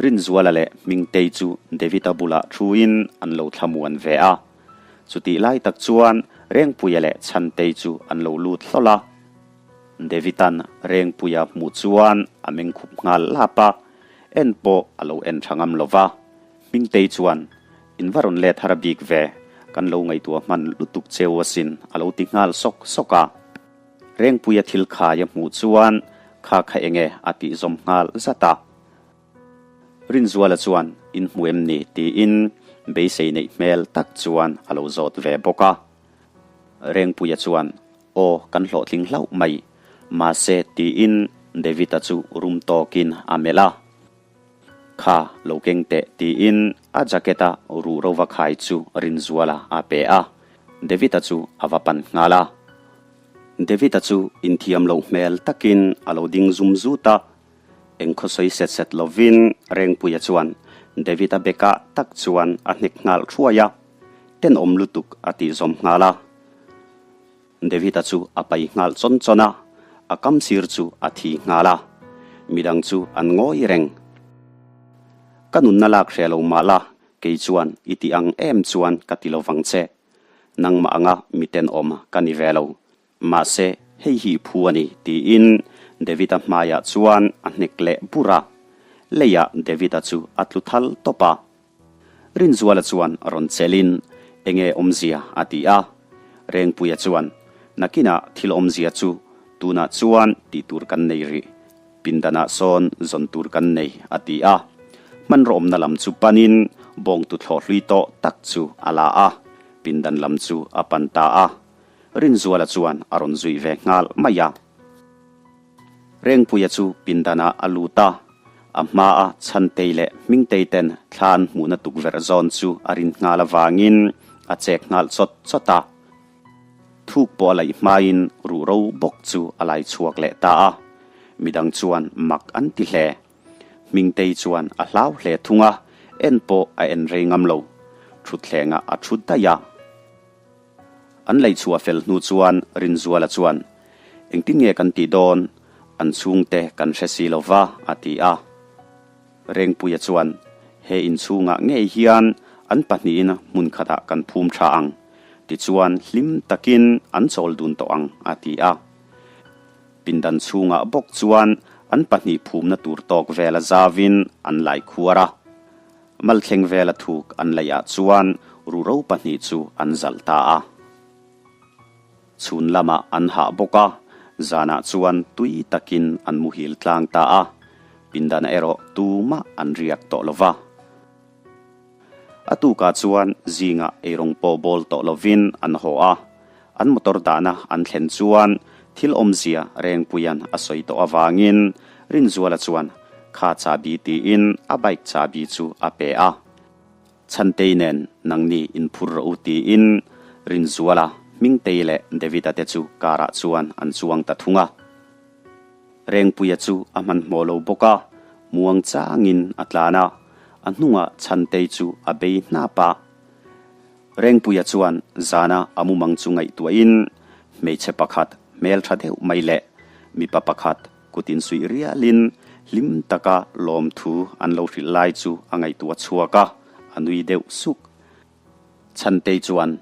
Rinzuala leh Hmingtei chu David-a bulah thuin an lo thlamuan ve a. Chutih lai tak chuan Rengpuia leh Chhantei chu an lo lut hlawl a. David-a'n Rengpuia hmuh chuan a meng khup nghal lap a, en pawh a lo en tha ngam lo va. Hmingtei chuan, In va rawn let har bik ve, kan lo ngaihtuah hman lutuk cheu asin, a lo ti nghal sawk sawk a. Rengpuia thil khai a hmuh chuan kha kha enge a tih zawm nghal zat a. Rinzuala chuan in hmu em ni tiin beisei neih hmel tak chuan a lo zawt ve bawk a. Rengpuia chuan aw kan hlawhtling hlauh mai mahse tiin David-a chu rum tawkin a melh a. Kha lo keng teh tiin a jacket-a ruh rova khai chu Rinzuala a pe a. David-a chu a va pan nghal a. David-a chu inthiam loh hmel takin a lo ding zum zut a, eng khawsawi set set lovin Rengpuia chuan David-a bekah tak chuan a hnek nghal thuai a, tenawm lutuk a tih zawm nghal a. David-a chu a pai nghal chawn chawn a, a kam sir chu a thi nghal a, midang chu an ngawi reng. Ka nunna lak hre lo mah la, kei chuan i tih ang em chuan ka ti lo vang che. Nangmah anga mi tenawm ka ni ve lo. Mahse, hei hi phu a ni, tiin David-a hmaiah chuan a hnek leh bur a. Leiah David-a chu a tlu thal tawp a. Rinzuala chuan rawn chelhin, Enge awmzia? a ti a. Rengpuia chuan, Nakinah thil awmzia chu tunah chuan tih tur kan nei rih. Pindanah sawn zawn tur kan nei, a ti a. Hmanraw awmna lam chu panin bawngtu thlawh hlui tawh tak chu a la a, pindan lam chu a pan ta a. Rinzuala chuan a rawn zui ve nghal mai a. Rengpuia chu pindanah a lut a, a hmaa Chhantei leh Hmingtei ten thla an hmuhna tukverh zawn chu a rin nghal avangin a chek nghal chawt chawt a. Thuk pawh a laih hmain ruhro bawk chu a lai chhuak leh ta a, midang chuan mak an ti hle. Hmingtei chuan a hlau hle thung a, en pawh a en rei ngam lo. Thutthlengah a thu daih a. An lei chhuah fel hnu chuan Rinzuala chuan, Engtin nge kan tih dawn? An chhungte kan hre si lo va, a ti a. Rengpuia chuan, He inchhungah ngei hian an pahnihin hmun khatah kan phum tha ang. Tichuan hlim takin an chawl dun tawh ang, a ti a. Pindan chhungah bawk chuan an pahnih phumna tur tawk vela zavin an lai khuar a. Malthleng vela thuk an laihah chuan ruhro pahnih chu an zalh ta a. Chhun lamah an hah bawk a, zanah chuan tui takin an muhil tlang ta a, pindanah erawh tumah an riak tawh lo va. A tukah chuan zingah eirawng pawh bawl tawh lovin an haw a, an motor dahna an thlen chuan thil awmzia Rengpuia'n a sawi tawh avangin Rinzuala chuan kha chahbi tiin a bike chahbi chu a pe a. Chhantei nen nangni inphur rawh u tiin Rinzuala, Hmingtei leh David-a te chu car-ah chuan an chuang ta thung a. Rengpuia chu a hmanhmawh lo bawk a, muang changin a tlan a, a hnungah Chhantei chu a bei hnap a. Rengpuia chuan zana a mumang chu ngaihtuahin hmeichhe pakhat hmel tha deuh mai leh mipa pakhat kut insuih rialin hlim taka lawmthu an lo hrilh lai chu a ngaihtuah chhuak a, a nui deuh suk. Chhantei chuan,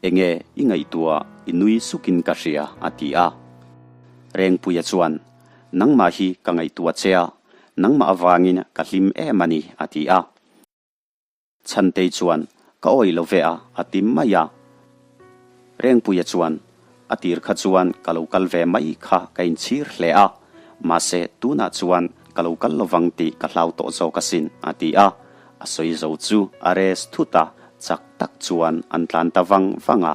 Enge i ngaihtuah i nui sukin ka hria, a ti a. Rengpuia chuan, Nangmah hi ka ngaihtuah che a, nangmah avangin ka hlim em a ni, a ti a. Chhantei chuan, Ka awih lo ve a, a ti mai a. Rengpuia chuan, A tir kha chuan ka lo kal ve mai kha ka inchhir hle a, mahse tunah chuan ka lo kal lovang tih ka hlau tawh zawk asin, a ti a. A sawi zo chu a rest thut a, chak tak chuan an tlan ta vang vang a.